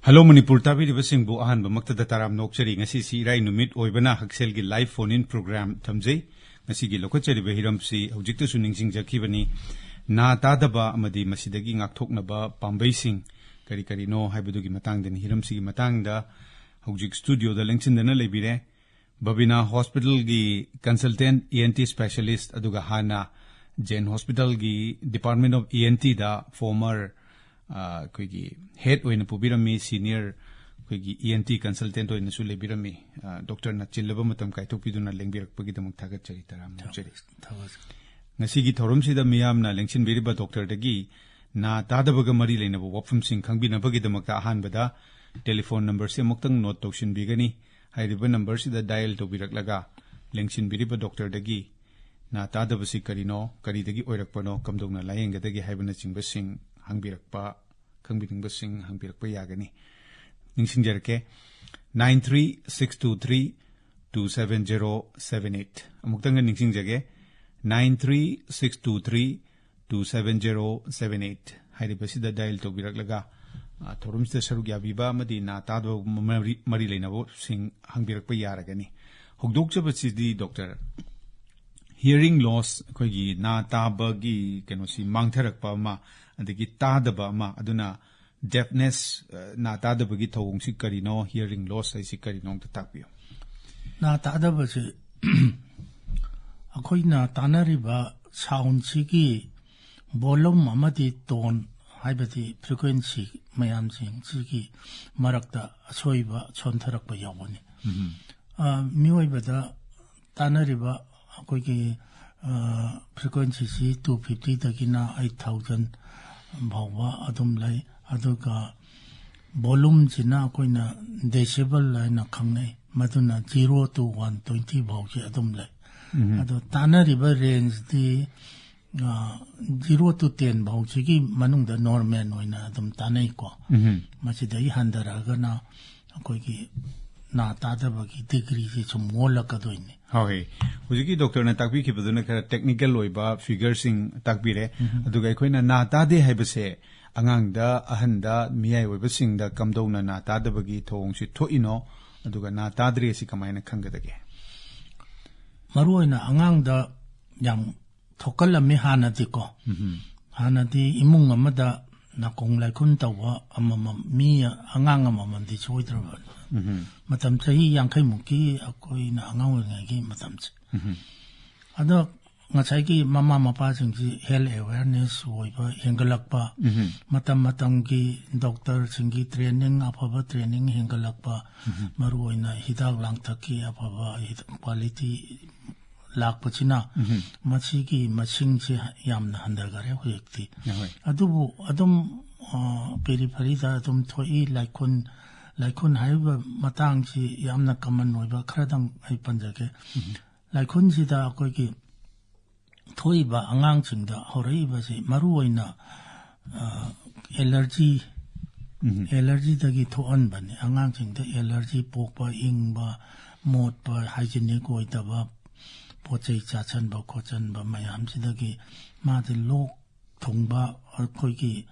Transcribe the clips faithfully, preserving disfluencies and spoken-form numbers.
Hello Manipur ꯇꯥꯕꯤꯔꯤꯕꯁꯤꯡꯕꯨ ꯑꯍꯥꯟꯕꯃꯛꯇꯗ ꯇꯔꯥꯝꯅ ꯑꯣꯛꯆꯔꯤ꯫ ꯉꯁꯤꯁꯤ ꯏꯔꯥꯏ ꯅꯨꯃꯤꯠ ꯑꯣꯏꯕꯅ ꯍꯛꯁꯦꯜꯒꯤ live phone in program ꯊꯝꯖꯩ꯫ ꯉꯁꯤꯒꯤ ꯂꯧꯈꯠꯆꯔꯤꯕ ꯍꯤꯔꯝꯁꯤ ꯍꯧꯖꯤꯛꯇꯁꯨ ꯅꯤꯡꯁꯤꯡꯖꯈꯤꯕꯅꯤ꯫ ꯅꯥ ꯇꯥꯗꯕ ꯑꯃꯗꯤ ꯃꯁꯤꯗꯒꯤ ꯉꯥꯛꯊꯣꯛꯅꯕ ꯄꯥꯝꯕꯩꯁꯤꯡ ꯀꯔꯤ ꯀꯔꯤꯅꯣ ꯍꯥꯏꯕꯗꯨꯒꯤ ꯃꯇꯥꯡꯗꯅꯤ꯫ ꯍꯤꯔꯝꯁꯤꯒꯤ ꯃꯇꯥꯡꯗ ꯍꯧꯖꯤꯛ studioꯗ ꯂꯦꯡꯁꯤꯟꯗꯅ ꯂꯩꯕꯤꯔꯦ ꯕꯕꯤꯅꯥ hospitalꯒꯤ consultant E N T specialist, ꯑꯗꯨꯒ ꯍꯥꯟꯅ ꯖꯦꯟ hospitalꯒꯤ Department of E N Tꯗ former, ꯑ, ꯑꯩꯈꯣꯏꯒꯤ head ꯑꯣꯏꯅ ꯄꯨꯕꯤꯔꯝꯃꯤ, senior ꯑꯩꯈꯣꯏꯒꯤ E N T consultant ꯑꯣꯏꯅꯁꯨ ꯂꯩꯕꯤꯔꯝꯃꯤ꯫ ꯑ, doctorꯅ ꯆꯤꯜꯂꯕ ꯃꯇꯝ ꯀꯥꯏꯊꯣꯛꯄꯤꯗꯨꯅ ꯂꯦꯡꯕꯤꯔꯛꯄꯒꯤꯗꯃꯛ ꯊꯥꯒꯠꯆꯔꯤ, ꯇꯔꯥꯝꯅ ꯑꯣꯛꯆꯔꯤ꯫ ꯊꯥꯒꯠꯆꯔꯤ꯫ ꯉꯁꯤꯒꯤ ꯊꯧꯔꯝꯁꯤꯗ ꯃꯤꯌꯥꯝꯅ ꯂꯦꯡꯁꯤꯟꯕꯤꯔꯤꯕ doctorꯗꯒꯤ ꯅꯥ ꯇꯥꯗꯕꯒ ꯃꯔꯤ ꯂꯩꯅꯕ ꯋꯥꯐꯝꯁꯤꯡ ꯈꯪꯕꯤꯅꯕꯒꯤꯗꯃꯛꯇ ꯑꯍꯥꯟꯕꯗ telephone numberꯁꯤ ꯑꯃꯨꯛꯇꯪ note ꯇꯧꯁꯤꯟꯕꯤꯒꯅꯤ꯫ ꯍꯥꯏꯔꯤꯕ numberꯁꯤꯗ dial ꯇꯧꯕꯤꯔꯛꯂꯒ ꯂꯦꯡꯁꯤꯟꯕꯤꯔꯤꯕ doctorꯗꯒꯤ ꯅꯥ ꯇꯥꯗꯕꯁꯤ ꯀꯔꯤꯅꯣ, ꯀꯔꯤꯗꯒꯤ ꯑꯣꯏꯔꯛꯄꯅꯣ, ꯀꯝꯗꯧꯅ ꯂꯥꯌꯦꯡꯒꯗꯒꯦ ꯍꯥꯏꯕꯅꯆꯤꯡꯕꯁꯤꯡ ꯍꯪꯕꯤꯔꯛꯄ, ꯈꯪꯕꯤꯅꯤꯡꯕꯁꯤꯡ ꯍꯪꯕꯤꯔꯛꯄ ꯌꯥꯒꯅꯤ꯫ ꯅꯤꯡꯁꯤꯡꯖꯔꯛꯀꯦ, nine three six two three two seven zero seven eight꯫ ꯑꯃꯨꯛꯇꯪꯒ ꯅꯤꯡꯁꯤꯡꯖꯒꯦ, nine three six two three two seven zero seven eight ꯍꯥꯏꯔꯤꯕꯁꯤꯗ dial ꯇꯧꯕꯤꯔꯛꯂꯒ, ꯑ, ꯊꯧꯔꯝꯁꯤꯗ ꯁꯔꯨꯛ ꯌꯥꯕꯤꯕ ꯑꯃꯗꯤ ꯅꯥ ꯇꯥꯗꯕ ꯃꯔꯤ, ꯃꯔꯤ ꯂꯩꯅꯕꯁꯤꯡ ꯍꯪꯕꯤꯔꯛꯄ ꯌꯥꯔꯒꯅꯤ꯫ ꯍꯧꯗꯣꯛꯆꯕꯁꯤꯗꯤ doctor, hearing loss, ꯑꯩꯈꯣꯏꯒꯤ ꯅꯥ ꯇꯥꯕꯒꯤ ꯀꯩꯅꯣꯁꯤ ꯃꯥꯡꯊꯔꯛꯄ ꯑꯃ, ꯑꯗꯒꯤ ꯇꯥꯗꯕ ꯑꯃ, ꯑꯗꯨꯅ deafness, ꯑ, ꯅꯥ ꯇꯥꯗꯕꯒꯤ ꯊꯧꯑꯣꯡꯁꯤ ꯀꯔꯤꯅꯣ, hearing loss ꯍꯥꯏꯁꯤ ꯀꯔꯤꯅꯣ ꯑꯝꯇ ꯇꯥꯛꯄꯤꯌꯨ꯫ ꯅꯥ ꯇꯥꯗꯕꯁꯤ ꯑꯩꯈꯣꯏꯅ ꯇꯥꯅꯔꯤꯕ soundꯁꯤꯒꯤ volume ꯑꯃꯗꯤ tone, ꯍꯥꯏꯕꯗꯤ frequency ꯃꯌꯥꯝꯁꯤꯡꯁꯤꯒꯤ ꯃꯔꯛꯇ ꯑꯁꯣꯏꯕ ꯁꯣꯟꯊꯔꯛꯄ ꯌꯥꯎꯕꯅꯤ꯫ ꯑ, ꯃꯤꯑꯣꯏꯕꯗ ꯇꯥꯅꯔꯤꯕ ꯑꯩꯈꯣꯏꯒꯤ, ꯑ, frequencyꯁꯤ two fiftyꯗꯒꯤꯅ eight thousand ꯐꯥꯎꯕ ꯑꯗꯨꯝ ꯂꯩ꯫ ꯑꯗꯨꯒ volumeꯁꯤꯅ ꯑꯩꯈꯣꯏꯅ decibel ꯍꯥꯏꯅ ꯈꯪꯅꯩ, ꯃꯗꯨꯅ zero to one twenty ꯐꯥꯎꯁꯦ ꯑꯗꯨꯝ ꯂꯩ꯫ ꯑꯗꯣ ꯇꯥꯅꯔꯤꯕ rangeꯗꯤ, ꯑ, zero to ten ꯐꯥꯎꯁꯤꯒꯤ ꯃꯅꯨꯡꯗ normal ꯑꯣꯏꯅ ꯑꯗꯨꯝ ꯇꯥꯅꯩꯀꯣ꯫ ꯃꯁꯤꯗꯒꯤ ꯍꯟꯊꯔꯛꯑꯒꯅ ꯑꯩꯈꯣꯏꯒꯤ ꯅꯥ ꯇꯥꯗꯕꯒꯤ degreeꯁꯤ ꯁꯨꯝ ꯑꯣꯜꯂꯛꯀꯗꯣꯏꯅꯤ꯫ ꯍꯣꯏ, ꯍꯧꯖꯤꯛꯀꯤ doctorꯅ ꯇꯥꯛꯄꯤꯈꯤꯕꯗꯨꯅ ꯈꯔ technical ꯑꯣꯏꯕ figureꯁꯤꯡ ꯇꯥꯛꯄꯤꯔꯦ꯫ ꯑꯗꯨꯒ ꯑꯩꯈꯣꯏꯅ ꯅꯥ ꯇꯥꯗꯦ ꯍꯥꯏꯕꯁꯦ ꯑꯉꯥꯡꯗ, ꯑꯍꯟꯗ, ꯃꯤꯌꯥꯏ ꯑꯣꯏꯕꯁꯤꯡꯗ ꯀꯝꯗꯧꯅ ꯅꯥ ꯇꯥꯗꯕꯒꯤ ꯊꯧꯑꯣꯡꯁꯤ ꯊꯣꯛꯏꯅꯣ? ꯑꯗꯨꯒ ꯅꯥ ꯇꯥꯗ꯭ꯔꯦ ꯑꯁꯤ ꯀꯃꯥꯏꯅ ꯈꯪꯒꯗꯒꯦ? ꯃꯔꯨꯑꯣꯏꯅ ꯑꯉꯥꯡꯗ ꯌꯥꯝ ꯊꯣꯛꯀꯜꯂꯝꯃꯤ ꯍꯥꯟꯅꯗꯤꯀꯣ꯫ ꯍꯥꯟꯅꯗꯤ ꯏꯃꯨꯡ ꯑꯃꯗ ꯅꯥꯀꯣꯡ ꯂꯥꯏꯈꯨꯟ ꯇꯧꯕ ꯑꯃꯃꯝ, ꯃꯤ, ꯑꯉꯥꯡ ꯑꯃꯃꯝꯗꯤ ꯁꯣꯏꯗ꯭ꯔꯕꯅꯤ꯫ ꯃꯇꯝ ꯆꯍꯤ ꯌꯥꯡꯈꯩ ꯃꯨꯛꯀꯤ ꯑꯩꯈꯣꯏꯅ ꯑꯉꯥꯡ ꯑꯣꯏꯔꯤꯉꯩꯒꯤ ꯃꯇꯝꯁꯦ꯫ ꯑꯗꯣ ꯉꯁꯥꯏꯒꯤ ꯃꯃꯥ ꯃꯄꯥꯁꯤꯡꯁꯤ health awareness ꯑꯣꯏꯕ ꯍꯦꯟꯒꯠꯂꯛꯄ, ꯃꯇꯝ ꯃꯇꯝꯒꯤ ꯗꯣꯛꯇꯔꯁꯤꯡꯒꯤ training, ꯑꯐꯕ training ꯍꯦꯟꯒꯠꯂꯛꯄ, ꯃꯔꯨꯑꯣꯏꯅ ꯍꯤꯗꯥꯛ ꯂꯥꯡꯊꯛꯀꯤ ꯑꯐꯕ ꯍꯤꯗꯥꯛ quality ꯂꯥꯛꯄꯁꯤꯅ ꯃꯁꯤꯒꯤ ꯃꯁꯤꯡꯁꯦ ꯌꯥꯝꯅ ꯍꯟꯊꯈꯔꯦ ꯍꯧꯖꯤꯛꯇꯤ꯫ ꯍꯣꯏ꯫ ꯑꯗꯨꯕꯨ ꯑꯗꯨꯝ, ꯑ, peripheryꯗ ꯑꯗꯨꯝ ꯊꯣꯛꯏ꯫ ꯂꯥꯏꯈꯨꯟ, ꯂꯥꯏꯈꯨꯟ ꯍꯥꯏꯔꯤꯕ ꯃꯇꯥꯡꯁꯤ ꯌꯥꯝꯅ common ꯑꯣꯏꯕ ꯈꯔꯗꯪ ꯑꯩ ꯄꯟꯖꯒꯦ꯫ ꯂꯥꯏꯈꯨꯟꯁꯤꯗ ꯑꯩꯈꯣꯏꯒꯤ ꯊꯣꯛꯏꯕ ꯑꯉꯥꯡꯁꯤꯡꯗ ꯍꯧꯔꯛꯏꯕꯁꯤ ꯃꯔꯨꯑꯣꯏꯅ, ꯑ, allergy, allergyꯗꯒꯤ ꯊꯣꯛꯍꯟꯕꯅꯤ꯫ ꯑꯉꯥꯡꯁꯤꯡꯗ allergy ꯄꯣꯛꯄ, ꯏꯪꯕ, ꯃꯣꯠꯄ, hygienic ꯑꯣꯏꯗꯕ, ꯄꯣꯠ ꯆꯩ ꯆꯥꯁꯟꯕ ꯈꯣꯠꯆꯟꯕ ꯃꯌꯥꯝꯁꯤꯗꯒꯤ ꯃꯥꯗꯤ ꯂꯣꯛ ꯊꯨꯡꯕ, ꯑꯩꯈꯣꯏꯒꯤ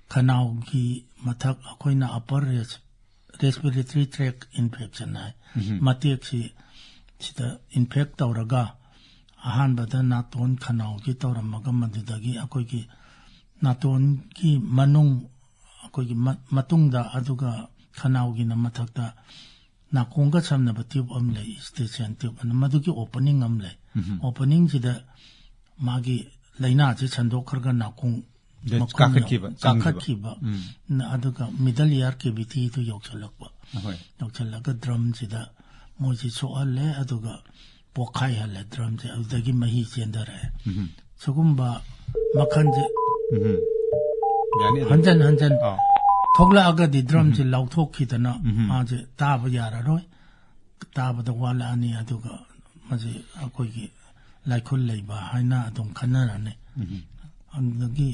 ꯈꯅꯥꯎꯒꯤ ꯃꯊꯛ, ꯑꯩꯈꯣꯏꯅ upper res-, respiratory tract infection ꯍꯥꯏ, ꯃꯇꯦꯛꯁꯤ ꯁꯤꯗ infect ꯇꯧꯔꯒ ꯑꯍꯥꯟꯕꯗ ꯅꯥꯇꯣꯟ ꯈꯅꯥꯎꯒꯤ ꯇꯧꯔꯝꯃꯒ ꯃꯗꯨꯗꯒꯤ ꯑꯩꯈꯣꯏꯒꯤ ꯅꯥꯇꯣꯟꯒꯤ ꯃꯅꯨꯡ, ꯑꯩꯈꯣꯏꯒꯤ ꯃ-, ꯃꯇꯨꯡꯗ, ꯑꯗꯨꯒ ꯈꯅꯥꯎꯒꯤꯅ ꯃꯊꯛꯇ ꯅꯥꯀꯣꯡꯒ ꯁꯝꯅꯕ tube ꯑꯃ ꯂꯩ, eustachian tube ꯑꯅ, ꯃꯗꯨꯒꯤ opening ꯑꯃ ꯂꯩ꯫ Openingꯁꯤꯗ ꯃꯥꯒꯤ ꯂꯥꯏꯅꯥꯁꯦ ꯁꯟꯗꯣꯛꯈ꯭ꯔꯒ ꯅꯥꯀꯣꯡ ꯗ ꯃꯈꯨꯟ ꯀꯥꯈꯠꯈꯤꯕ, ꯌꯧ-, ꯆꯪꯈꯤꯕ꯫ ꯀꯥꯈꯠꯈꯤꯕ꯫ ꯅ-, ꯑꯗꯨꯒ middle ear cavityꯗꯨ ꯌꯧꯁꯤꯜꯂꯛꯄ꯫ ꯍꯣꯏ꯫ ꯌꯧꯁꯤꯜꯂꯒ drumꯁꯤꯗ ꯃꯣꯏꯁꯤ ꯁꯣꯛꯍꯜꯂꯦ, ꯑꯗꯨꯒ ꯄꯣꯛꯈꯥꯏꯍꯜꯂꯦ drumꯁꯦ, ꯑꯗꯨꯗꯒꯤ ꯃꯍꯤ ꯆꯦꯟꯊꯔꯛꯑꯦ꯫ ꯁꯤꯒꯨꯝꯕ ꯃꯈꯜꯁꯦ ꯎꯝ꯫ ꯌꯥꯅꯤ ꯑꯗꯨꯝ꯫ ꯍꯟꯖꯟ ꯍꯟꯖꯟ ꯑꯥ꯫ ꯊꯣꯛꯂꯛꯑꯒꯗꯤ drumꯁꯦ ꯂꯥꯎꯊꯣꯛꯈꯤꯗꯅ ꯃꯥꯁꯦ ꯇꯥꯕ ꯌꯥꯔꯔꯣꯏ, ꯇꯥꯕꯗ ꯋꯥꯠꯂꯛꯑꯅꯤ, ꯑꯗꯨꯒ ꯃꯁꯤ ꯑꯩꯈꯣꯏꯒꯤ ꯂꯥꯏꯈꯨꯜ ꯂꯩꯕ ꯍꯥꯏꯅ ꯑꯗꯨꯝ ꯈꯟꯅꯔꯅꯤ꯫ ꯑꯗꯨꯗꯒꯤ,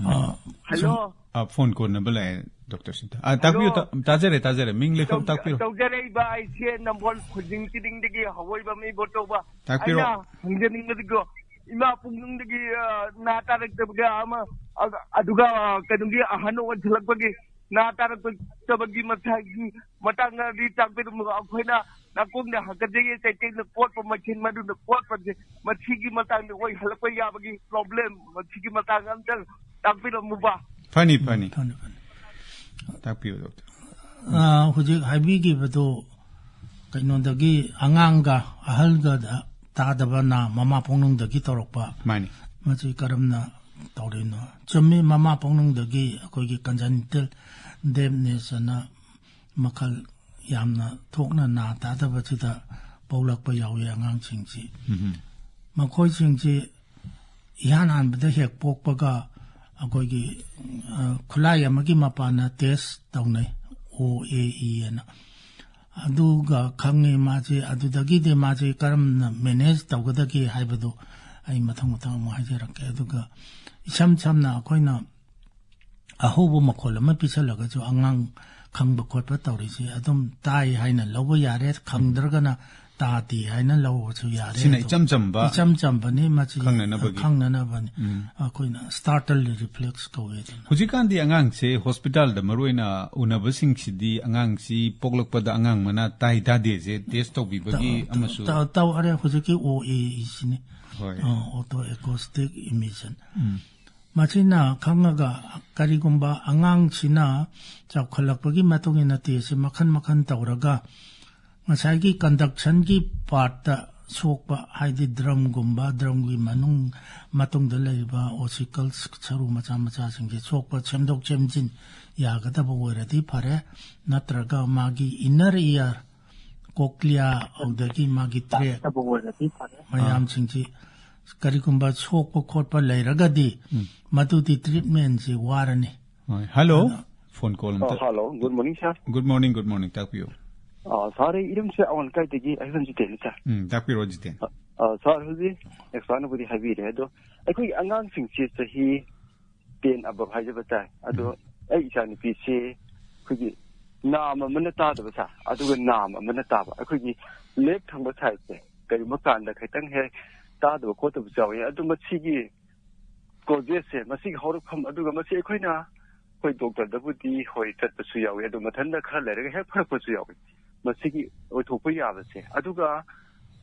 ꯑ, ꯍꯜꯂꯣ꯫ ꯑ, phone ꯀꯣꯟꯅꯕ ꯂꯥꯛꯑꯦ, doctor ꯁꯤꯗ꯫ ꯑ, ꯇꯥꯛꯄꯤꯌꯨ, ꯍꯜꯂꯣ꯫ ꯇꯥ-, ꯇꯥꯖꯔꯦ, ꯇꯥꯖꯔꯦ꯫ ꯃꯤꯡ ꯂꯩꯐꯝ ꯇꯧ-, ꯇꯥꯛꯄꯤꯔꯣ꯫ ꯇꯧꯖꯔꯛꯏꯕ ꯑꯩꯁꯦ ꯅꯝꯕꯣꯜ ꯈꯨꯖꯤꯡ ꯆꯤꯡꯗꯒꯤ ꯍꯋꯣꯏꯕꯝ ꯏꯕꯣꯇꯧꯕ꯫ ꯇꯥꯛꯄꯤꯔꯣ꯫ ꯑꯩꯅ ꯍꯪꯖꯅꯤꯡꯕꯗꯤꯀꯣ, ꯏꯃꯥ ꯄꯨꯛꯅꯨꯡꯗꯒꯤ, ꯑ, ꯅꯥ ꯇꯥꯔꯛꯇꯕꯒ ꯑꯃ, ꯑ-, ꯑꯗꯨꯒ ꯀꯩꯅꯣꯒꯤ ꯑꯍꯟ ꯑꯣꯏꯁꯤꯜꯂꯛꯄꯒꯤ ꯅꯥ ꯇꯥꯔꯛꯇꯕꯒꯤ ꯃꯊꯛꯀꯤ ꯃꯇꯥꯡꯗꯗꯤ ꯇꯥꯛꯄꯤꯔꯝꯃꯨ꯫ ꯑꯩꯈꯣꯏꯅ ꯅꯥꯀꯣꯡꯗ ꯍꯥꯀꯠꯆꯩ, ꯆꯩꯇꯦꯛꯅ ꯀꯣꯠꯄ ꯃꯈꯦꯟ ꯃꯗꯨꯅ ꯀꯣꯠꯄꯁꯦ, ꯃꯁꯤꯒꯤ ꯃꯇꯥꯡꯗ ꯑꯣꯏꯍꯜꯂꯛꯄ ꯌꯥꯕꯒꯤ ꯄ꯭ꯔꯣꯕ꯭ꯂꯦꯝ, ꯃꯁꯤꯒꯤ ꯃꯇꯥꯡꯗ ꯑꯝꯇ ꯇꯥꯛꯄꯤꯔꯝꯃꯨꯕ꯫ ꯐꯅꯤ, ꯐꯅꯤ꯫ ꯐꯅꯤ, ꯐꯅꯤ꯫ ꯇꯥꯛꯄꯤꯌꯨ, ꯗꯣꯛꯇꯔ꯫ ꯑ, ꯍꯧꯖꯤꯛ ꯍꯥꯏꯕꯤꯈꯤꯕꯗꯨ ꯀꯩꯅꯣꯗꯒꯤ ꯑꯉꯥꯡꯒ ꯑꯍꯜꯒ ꯇꯥꯗꯕ ꯅꯥ ꯃꯃꯥ ꯄꯣꯛꯅꯨꯡꯗꯒꯤ ꯇꯧꯔꯛꯄ꯫ ꯃꯥꯅꯤ꯫ ꯃꯁꯤ ꯀꯔꯝꯅ ꯇꯧꯔꯤꯅꯣ? ꯆꯨꯝꯃꯤ, ꯃꯃꯥ ꯄꯣꯛꯅꯨꯡꯗꯒꯤ ꯑꯩꯈꯣꯏꯒꯤ congenital deafness ꯑꯅ ꯃꯈꯜ ꯌꯥꯝꯅ ꯊꯣꯛꯅ ꯅꯥ ꯇꯥꯗꯕꯁꯤꯗ ꯄꯣꯛꯂꯛꯄ ꯌꯥꯎꯏ ꯑꯉꯥꯡꯁꯤꯡꯁꯤ꯫ ꯎꯝ꯫ ꯃꯈꯣꯏꯁꯤꯡꯁꯤ ꯏꯍꯥꯟ ꯍꯥꯟꯕꯗ ꯍꯦꯛ ꯄꯣꯛꯄꯒ ꯑꯩꯈꯣꯏꯒꯤ, ꯑ, ꯈꯨꯠꯂꯥꯏ ꯑꯃꯒꯤ ꯃꯄꯥꯟꯅ test ꯇꯧꯅꯩ, ꯑꯣ ꯑꯦ ꯏ ꯑꯅ꯫ ꯑꯗꯨꯒ ꯈꯪꯉꯤ ꯃꯥꯁꯤ, ꯑꯗꯨꯗꯒꯤꯗꯤ ꯃꯥꯁꯤ ꯀꯔꯝꯅ manage ꯇꯧꯒꯗꯒꯦ ꯍꯥꯏꯕꯗꯨ ꯑꯩ ꯃꯊꯪ ꯃꯊꯪ ꯑꯃꯨꯛ ꯍꯥꯏꯖꯔꯛꯀꯦ꯫ ꯑꯗꯨꯒ ꯏꯁꯝ ꯁꯝꯅ ꯑꯩꯈꯣꯏꯅ ꯑꯍꯧꯕ ꯃꯈꯣꯜ ꯑꯃ ꯄꯤꯁꯜꯂꯒꯁꯨ ꯑꯉꯥꯡ ꯈꯪꯕ ꯈꯣꯠꯄ ꯇꯧꯔꯤꯁꯤ ꯑꯗꯨꯝ ꯇꯥꯏ ꯍꯥꯏꯅ ꯂꯧꯕ ꯌꯥꯔꯦ, ꯈꯪꯗ꯭ꯔꯒꯅ ꯇꯥꯗꯦ ꯍꯥꯏꯅ ꯂꯧꯕꯁꯨ ꯌꯥꯔꯦ꯫ ꯁꯤꯅ ꯑꯗꯨꯝ ꯏꯆꯝ ꯆꯝꯕ ꯏꯆꯝ ꯆꯝꯕꯅꯤ, ꯃꯁꯤ ꯈꯪꯅꯅꯕꯒꯤ꯫ ꯈꯪꯅꯅꯕꯅꯤ꯫ ꯎꯝ꯫ ꯑꯩꯈꯣꯏꯅ startle reflex ꯀꯧꯋꯦ ꯑꯗꯨꯅ꯫ ꯍꯧꯖꯤꯛꯀꯥꯟꯗꯤ ꯑꯉꯥꯡꯁꯦ ꯍꯣꯁꯄꯤꯇꯥꯜꯗ ꯃꯔꯨꯑꯣꯏꯅ ꯎꯅꯕꯁꯤꯡꯁꯤꯗꯤ ꯑꯉꯥꯡꯁꯤ ꯄꯣꯛꯂꯛꯄꯗ ꯑꯉꯥꯡ ꯃꯅꯥ ꯇꯥꯏ ꯇꯥꯗꯦꯁꯦ test ꯇꯧꯕꯤꯕꯒꯤ ꯑꯃꯁꯨ ꯇꯧ-, ꯇꯧ-, ꯇꯧꯔꯦ꯫ ꯍꯧꯖꯤꯛꯀꯤ ꯑꯣ ꯑꯦ ꯏꯁꯤꯅꯤ꯫ ꯍꯣꯏ꯫ ꯑ, auto acoustic emission꯫ ꯎꯝ꯫ ꯃꯁꯤꯅ ꯈꯪꯉꯒ ꯀꯔꯤꯒꯨꯝꯕ ꯑꯉꯥꯡꯁꯤꯅ ꯆꯥꯎꯈꯠꯂꯛꯄꯒꯤ ꯃꯇꯨꯡ ꯏꯟꯅ test ꯁꯤ ꯃꯈꯜ ꯃꯈꯜ ꯇꯧꯔꯒ ꯉꯁꯥꯏꯒꯤ conduction ꯒꯤ part ꯇ ꯁꯣꯛꯄ, ꯍꯥꯏꯗꯤ drum ꯒꯨꯝꯕ, drum ꯒꯤ ꯃꯅꯨꯡ, ꯃꯇꯨꯡꯗ ꯂꯩꯔꯤꯕ ossicles ꯁꯔꯨ ꯃꯆꯥ ꯃꯆꯥꯁꯤꯡꯁꯦ ꯁꯣꯛꯄ, ꯁꯦꯝꯗꯣꯛ ꯁꯦꯝꯖꯤꯟ ꯌꯥꯒꯗꯕ ꯑꯣꯏꯔꯗꯤ ꯐꯔꯦ, ꯅꯠꯇ꯭ꯔꯒ ꯃꯥꯒꯤ inner ear, cochlea, ꯑꯗꯨꯗꯒꯤ ꯃꯥꯒꯤ tract ꯃꯌꯥꯝꯁꯤꯡꯁꯤ ꯀꯔꯤꯒꯨꯝꯕ ꯁꯣꯛꯄ ꯈꯣꯠꯄ ꯂꯩꯔꯒꯗꯤ ꯃꯗꯨꯗꯤ treatment ꯁꯤ ꯋꯥꯔꯅꯤ꯫ ꯍꯣꯏ꯫ Hello꯫ Phone call ꯑꯝꯇ꯫ Hello, good morning, sir꯫ Good morning, good morning꯫ ꯇꯥꯛꯄꯤꯌꯨ꯫ ꯑ, sir, ꯑꯩ ꯏꯔꯝꯁꯦ ꯑꯋꯥꯡ ꯂꯩꯀꯥꯏꯗꯒꯤ ꯑꯍꯜ ꯖꯤꯇꯦꯟꯅꯤ, sir꯫ ꯎꯝ, ꯇꯥꯛꯄꯤꯔꯣ, ꯖꯤꯇꯦꯟ꯫ ꯑ, sir, ꯍꯧꯖꯤꯛ expert ꯅꯕꯨꯗꯤ ꯍꯥꯏꯕꯤꯔꯦ, ꯑꯗꯣ ꯑꯩꯈꯣꯏꯒꯤ ꯑꯉꯥꯡꯁꯤꯡꯁꯦ ꯆꯍꯤ ten above ꯍꯥꯏꯖꯕ ꯇꯥꯏ꯫ ꯑꯗꯣ ꯑꯩ ꯏꯆꯥꯅꯨꯄꯤꯁꯦ ꯑꯩꯈꯣꯏꯒꯤ ꯅꯥꯝ ꯑꯃꯅ ꯇꯥꯗꯕ, sir, ꯑꯗꯨꯒ ꯅꯥꯝ ꯑꯃꯅ ꯇꯥꯕ꯫ ꯑꯩꯈꯣꯏꯒꯤ left ꯊꯪꯕ side ꯁꯦ ꯀꯔꯤꯒꯨꯝꯕ ꯀꯥꯟꯗ ꯈꯤꯇꯪ ꯍꯦꯛ ꯇꯥꯗꯕ ꯈꯣꯠꯇꯕꯁꯨ ꯌꯥꯎꯋꯤ꯫ ꯑꯗꯨ ꯃꯁꯤꯒꯤ ꯀꯣꯖꯦꯁꯁꯦ, ꯃꯁꯤꯒꯤ ꯍꯧꯔꯛꯐꯝ, ꯑꯗꯨꯒ ꯃꯁꯤ ꯑꯩꯈꯣꯏꯅ, ꯍꯣꯏ, ꯗꯣꯛꯇꯔꯗꯕꯨꯗꯤ, ꯍꯣꯏ, ꯆꯠꯄꯁꯨ ꯌꯥꯎꯏ, ꯑꯗꯨ ꯃꯊꯟꯇ ꯈꯔ ꯂꯩꯔꯒ ꯍꯦꯛ ꯐꯔꯛꯄꯁꯨ ꯌꯥꯎꯏ꯫ ꯃꯁꯤꯒꯤ ꯑꯣꯏꯊꯣꯛꯄ ꯌꯥꯕꯁꯦ, ꯑꯗꯨꯒ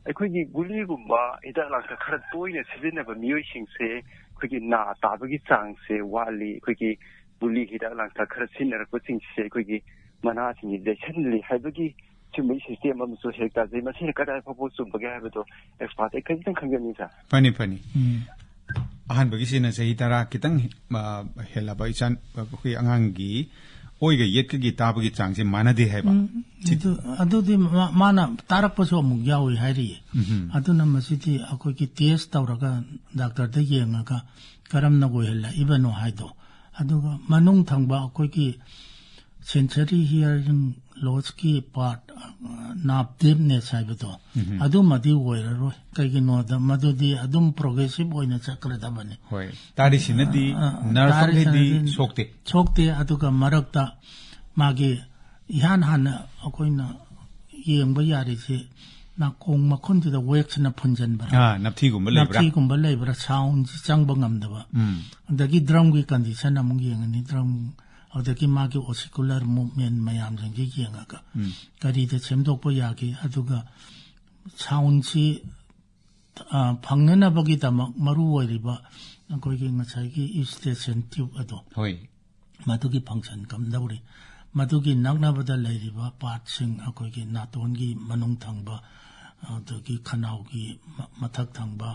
ꯑꯩꯈꯣꯏꯒꯤ ꯒꯨꯂꯤꯒꯨꯝꯕ ꯍꯤꯗꯥꯛ ꯂꯥꯡꯊꯛ ꯈꯔ ꯇꯣꯏꯅ ꯁꯤꯖꯤꯟꯅꯕ ꯃꯤꯑꯣꯏꯁꯤꯡꯁꯦ ꯑꯩꯈꯣꯏꯒꯤ ꯅꯥ ꯇꯥꯕꯒꯤ ꯆꯥꯡꯁꯦ ꯋꯥꯠꯂꯤ꯫ ꯑꯩꯈꯣꯏꯒꯤ ꯒꯨꯂꯤ ꯍꯤꯗꯥꯛ ꯂꯥꯡꯊꯛ ꯈꯔ ꯁꯤꯖꯤꯟꯅꯔꯛꯄꯁꯤꯡꯁꯦ ꯑꯩꯈꯣꯏꯒꯤ ꯃꯅꯥꯁꯤꯡꯁꯤ ꯌꯩꯁꯟꯂꯤ ꯍꯥꯏꯕꯒꯤ ꯁꯤꯒꯨꯝꯕꯒꯤ ꯁꯤꯁꯇꯦꯝ ꯑꯃꯁꯨ ꯍꯦꯛ ꯇꯥꯖꯩ꯫ ꯃꯁꯤꯅ ꯀꯗꯥꯏ ꯐꯥꯎꯕ ꯆꯨꯝꯕꯒꯦ ꯍꯥꯏꯕꯗꯣ ꯑꯦꯛꯁꯄꯥꯔꯠ ꯑꯩ ꯈꯖꯤꯛꯇꯪ ꯈꯪꯖꯅꯤꯡꯏ, ꯁꯥꯔ꯫ ꯐꯅꯤ, ꯐꯅꯤ꯫ ꯎꯝ꯫ ꯑꯍꯥꯟꯕꯒꯤꯁꯤꯅ ꯆꯍꯤ ꯇꯔꯥ ꯈꯤꯇꯪ, ꯑ, ꯍꯦꯜꯂꯕ ꯏꯆꯥꯟ-, ꯑꯩꯈꯣꯏ ꯑꯉꯥꯡꯒꯤ ꯑꯣꯏꯒ ꯌꯦꯠꯀꯒꯤ ꯇꯥꯕꯒꯤ ꯆꯥꯡꯁꯦ ꯃꯥꯟꯅꯗꯦ ꯍꯥꯏꯕ꯫ ꯎꯝ, ꯁꯤ ꯑꯗꯨ, ꯑꯗꯨꯗꯤ ꯃꯥ-, ꯃꯥꯅ ꯇꯥꯔꯛꯄꯁꯨ ꯑꯃꯨꯛ ꯌꯥꯎꯏ ꯍꯥꯏꯔꯤꯌꯦ꯫ ꯎꯝꯍꯨꯝ꯫ ꯑꯗꯨꯅ ꯃꯁꯤꯗꯤ ꯑꯩꯈꯣꯏꯒꯤ ꯇꯦꯁ ꯇꯧꯔꯒ ꯗꯥꯛꯇꯔꯗ ꯌꯦꯡꯉꯒ ꯀꯔꯝꯅ ꯑꯣꯏꯍꯜꯂꯛꯏꯕꯅꯣ ꯍꯥꯏꯗꯣ, ꯑꯗꯨꯒ ꯃꯅꯨꯡ ꯊꯪꯕ ꯑꯩꯈꯣꯏꯒꯤ sensory hearing lossꯀꯤ part, ꯑ, nerve deafness ꯍꯥꯏꯕꯗꯣ, ꯎꯝꯍꯨꯝ꯫ ꯑꯗꯨꯃꯗꯤ ꯑꯣꯏꯔꯔꯣꯏ꯫ ꯀꯩꯒꯤꯅꯣꯗ ꯃꯗꯨꯗꯤ ꯑꯗꯨꯝ progressive ꯑꯣꯏꯅ ꯆꯠꯈ꯭ꯔꯗꯕꯅꯤ꯫ ꯍꯣꯏ꯫ ꯇꯥꯔꯤꯁꯤꯅꯗꯤ ꯑ, ꯑ, ꯅꯔꯚ ꯇꯥꯔꯤꯁꯤꯅꯗꯤ ꯃꯈꯩꯗꯤ ꯁꯣꯛꯇꯦ꯫ ꯁꯣꯛꯇꯦ, ꯑꯗꯨꯒ ꯃꯔꯛꯇ ꯃꯥꯒꯤ ꯏꯍꯥꯟ ꯍꯥꯟꯅ ꯑꯩꯈꯣꯏꯅ ꯌꯦꯡꯕ ꯌꯥꯔꯤꯁꯦ ꯅꯥꯀꯣꯡ ꯃꯈꯨꯟꯗꯨꯗ ꯋꯦꯛꯁꯅ ꯐꯨꯟꯖꯟꯕ꯭ꯔꯥ? ꯑꯥ, ꯅꯞꯊꯤꯒꯨꯝꯕ ꯂꯩꯕ꯭ꯔꯥ? ꯅꯞꯊꯤꯒꯨꯝꯕ ꯂꯩꯕ꯭ꯔꯥ? ꯁꯥꯎꯟꯁꯤ ꯆꯪꯕ ꯉꯝꯗꯕ꯫ ꯎꯝ꯫ ꯑꯗꯒꯤ ꯗ꯭ꯔꯝꯒꯤ ꯀꯟꯗꯤꯁꯟ ꯑꯃꯨꯛ ꯌꯦꯡꯉꯅꯤ꯫ ꯗ꯭ꯔꯝ, ꯑꯗꯒꯤ ꯃꯥꯒꯤ ꯑꯣꯁꯤꯀꯨꯂꯔ ꯃꯨꯚꯃꯦꯟ ꯃꯌꯥꯝꯁꯤꯡꯁꯤ ꯌꯦꯡꯉꯒ ꯎꯝ꯫ ꯀꯔꯤꯗ ꯁꯦꯝꯗꯣꯛꯄ ꯌꯥꯒꯦ? ꯑꯗꯨꯒ ꯁꯥꯎꯟꯁꯤ, ꯑ, ꯐꯪꯅꯅꯕꯒꯤꯗꯃꯛ ꯃꯔꯨ ꯑꯣꯏꯔꯤꯕ ꯑꯩꯈꯣꯏꯒꯤ ꯉꯁꯥꯏꯒꯤ ꯏꯎꯁꯇꯦꯁꯟ ꯇ꯭ꯌꯨꯕ ꯑꯗꯣ, ꯍꯣꯏ꯫ ꯃꯗꯨꯒꯤ ꯐꯪꯁꯟ ꯀꯝꯗꯧꯔꯤ? ꯃꯗꯨꯒꯤ ꯅꯛꯅꯕꯗ ꯂꯩꯔꯤꯕ ꯄꯥꯔꯠꯁꯤꯡ, ꯑꯩꯈꯣꯏꯒꯤ ꯅꯥꯇꯣꯟꯒꯤ ꯃꯅꯨꯡ ꯊꯪꯕ, ꯑꯗꯒꯤ ꯈꯅꯥꯎꯒꯤ ꯃ-, ꯃꯊꯛ ꯊꯪꯕ,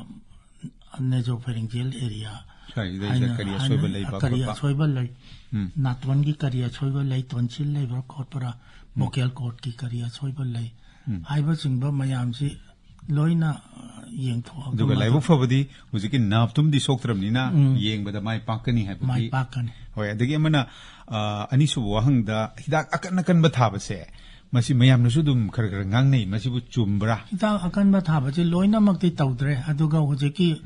nasopharyngeal area ꯁ꯭ꯋꯥꯏꯗꯩꯗ ꯍꯥꯏꯅ, ꯀꯔꯤ ꯑꯁꯣꯏꯕ ꯍꯥꯏꯅ ꯂꯩꯕ ꯀꯔꯤ ꯈꯣꯠꯄ? ꯑꯁꯣꯏꯕ ꯂꯩ? ꯎꯝ꯫ ꯅꯥꯇꯣꯟꯒꯤ ꯀꯔꯤ ꯑꯁꯣꯏꯕ ꯂꯩ? ꯇꯣꯟꯁꯤꯜ ꯂꯩꯕ꯭ꯔꯥ ꯈꯣꯠꯄ꯭ꯔꯥ? ꯎꯝ꯫ ꯚꯣꯀꯦꯜ ꯀꯣꯔꯗꯀꯤ ꯀꯔꯤ ꯑꯁꯣꯏꯕ ꯂꯩ? ꯎꯝ꯫ ꯍꯥꯏꯕꯆꯤꯡꯕ ꯃꯌꯥꯝꯁꯤ ꯂꯣꯏꯅ, ꯑ, ꯌꯦꯡꯊꯣꯛꯑꯒ ꯑꯗꯨꯒ ꯃꯗꯨ ꯂꯥꯏꯕꯛ ꯐꯕꯗꯤ ꯍꯧꯖꯤꯛꯀꯤ ꯅꯥꯞꯇꯨꯝꯗꯤ ꯁꯣꯛꯇ꯭ꯔꯕꯅꯤꯅ ꯎꯝ꯫ ꯌꯦꯡꯕꯗ ꯃꯥꯏ ꯄꯥꯛꯀꯅꯤ ꯍꯥꯏꯕꯒꯤ꯫ ꯃꯥꯏ ꯄꯥꯛꯀꯅꯤ꯫ ꯍꯣꯏ, ꯑꯗꯒꯤ ꯑꯃꯅ, ꯑ, ꯑꯅꯤꯁꯨꯕ ꯋꯥꯍꯪꯗ ꯍꯤꯗꯥꯛ ꯑꯀꯟ ꯑꯀꯟꯕ ꯊꯥꯕꯁꯦ, ꯃꯁꯤ ꯃꯌꯥꯝꯅꯁꯨ ꯑꯗꯨꯝ ꯈꯔ ꯈꯔ ꯉꯥꯡꯅꯩ, ꯃꯁꯤꯕꯨ ꯆꯨꯝꯕ꯭ꯔꯥ? ꯍꯤꯗꯥꯛ ꯑꯀꯟꯕ ꯊꯥꯕꯁꯦ ꯂꯣꯏꯅꯃꯛꯇꯤ ꯇꯧꯗ꯭ꯔꯦ, ꯑꯗꯨꯒ ꯍꯧꯖꯤꯛꯀꯤ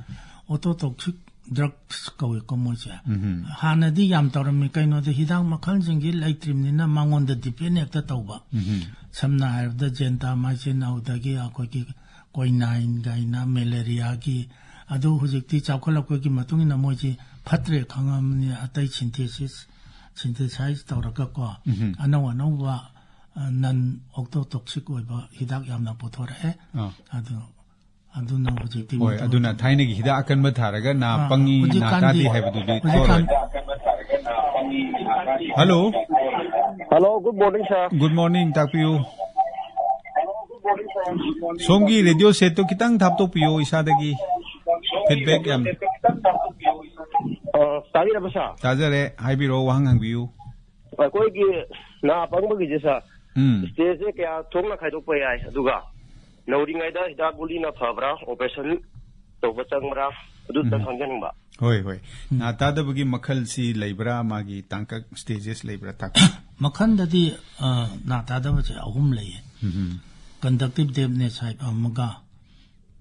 ototoxic drugs ꯀꯧꯏꯀꯣ ꯃꯣꯏꯁꯦ꯫ ꯎꯝꯍꯨꯝ꯫ ꯍꯥꯟꯅꯗꯤ ꯌꯥꯝ ꯇꯧꯔꯝꯃꯤ, ꯀꯩꯅꯣꯗ ꯍꯤꯗꯥꯛ ꯃꯈꯜꯁꯤꯡꯁꯤ ꯂꯩꯇ꯭ꯔꯤꯕꯅꯤꯅ ꯃꯉꯣꯟꯗ depend ꯍꯦꯛꯇ ꯇꯧꯕ꯫ ꯎꯝꯍꯨꯝ꯫ ꯁꯝꯅ ꯍꯥꯏꯔꯕꯗ gentamicin, ꯑꯗꯨꯗꯒꯤ ꯑꯩꯈꯣꯏꯒꯤ quinine ꯀꯥꯏꯅ ꯃꯦꯂꯦꯔꯤꯌꯥꯒꯤ, ꯑꯗꯨ ꯍꯧꯖꯤꯛꯇꯤ ꯆꯥꯎꯈꯠꯂꯛꯄꯒꯤ ꯃꯇꯨꯡ ꯏꯟꯅ ꯃꯣꯏꯁꯤ ꯐꯠꯇ꯭ꯔꯦ ꯈꯪꯉꯕꯅꯤ, ꯑꯇꯩ ꯁꯤꯟꯊꯦꯁꯤꯁ, ꯁꯤꯟꯊꯦꯁꯥꯏꯁ ꯇꯧꯔꯒꯀꯣ, ꯎꯝ꯫ ꯑꯅꯧ ꯑꯅꯧꯕ, ꯑ, ꯅꯟ ꯑꯣꯛꯇꯣꯇꯣꯛꯁꯤꯛ ꯑꯣꯏꯕ ꯍꯤꯗꯥꯛ ꯌꯥꯝꯅ ꯄꯨꯊꯣꯔꯛꯑꯦ꯫ ꯑꯥ꯫ ꯑꯗꯨ, ꯑꯗꯨꯅ ꯍꯧꯖꯤꯛꯇꯤ ꯍꯣꯏ, ꯃꯣꯏꯗꯣ ꯑꯗꯨꯅ ꯊꯥꯏꯅꯒꯤ ꯍꯤꯗꯥꯛ ꯑꯀꯟꯕ ꯊꯥꯔꯒ ꯅꯥ ꯑꯥ, ꯄꯪꯉꯤ, ꯅꯥ ꯍꯧꯖꯤꯛꯀꯥꯟꯗꯤ, ꯇꯥꯗꯦ ꯍꯥꯏꯕꯗꯨꯗꯤ ꯍꯧꯖꯤꯛꯀꯥꯟ ꯊꯣꯛꯑꯔꯣꯏ꯫ Hello. Hello, good morning, sir. Good morning, ꯇꯥꯛꯄꯤꯌꯨ꯫ ꯁꯣꯝꯒꯤ ꯔꯦꯗꯤꯑꯣ ꯁꯦꯠꯇꯨ ꯈꯤꯇꯪ ꯊꯥꯞꯇꯣꯛꯄꯤꯌꯨ ꯏꯁꯥꯗꯒꯤ꯫ Feedback ꯌꯥꯝ ꯑ, ꯇꯥꯕꯤꯔꯕ, sir? ꯇꯥꯖꯔꯦ, ꯍꯥꯏꯕꯤꯔꯛꯑꯣ, ꯋꯥꯍꯪ ꯍꯪꯕꯤꯌꯨ꯫ ꯑꯩꯈꯣꯏꯒꯤ ꯅꯥ ꯄꯪꯕꯒꯤꯁꯦ, sir, ꯎꯝ꯫ Stageꯁꯦ ꯀꯌꯥ ꯊꯣꯛꯅ ꯈꯥꯏꯗꯣꯛꯄ ꯌꯥꯏ? ꯑꯗꯨꯒ ꯅꯧꯔꯤꯉꯩꯗ ꯍꯤꯗꯥꯛ ꯒꯨꯂꯤꯅ ꯐꯕ꯭ꯔꯥ, operation ꯇꯧꯕ ꯆꯪꯕ꯭ꯔꯥ? ꯑꯗꯨꯇꯪ ꯎꯝ꯫ ꯈꯪꯖꯅꯤꯡꯕ꯫ ꯍꯣꯏ, ꯍꯣꯏ꯫ ꯎꯝ꯫ ꯅꯥ ꯇꯥꯗꯕꯒꯤ ꯃꯈꯜꯁꯤ ꯂꯩꯕ꯭ꯔꯥ? ꯃꯥꯒꯤ ꯇꯥꯡꯀꯛ, stages ꯂꯩꯕ꯭ꯔꯥ? ꯇꯥꯛꯄꯤꯌꯨ꯫ ꯃꯈꯜꯗꯗꯤ, ꯑ, ꯅꯥ ꯇꯥꯗꯕꯁꯦ ꯑꯍꯨꯝ ꯂꯩꯌꯦ꯫ ꯎꯝ꯫ Conductive deafness ꯍꯥꯏꯕ ꯑꯃꯒ,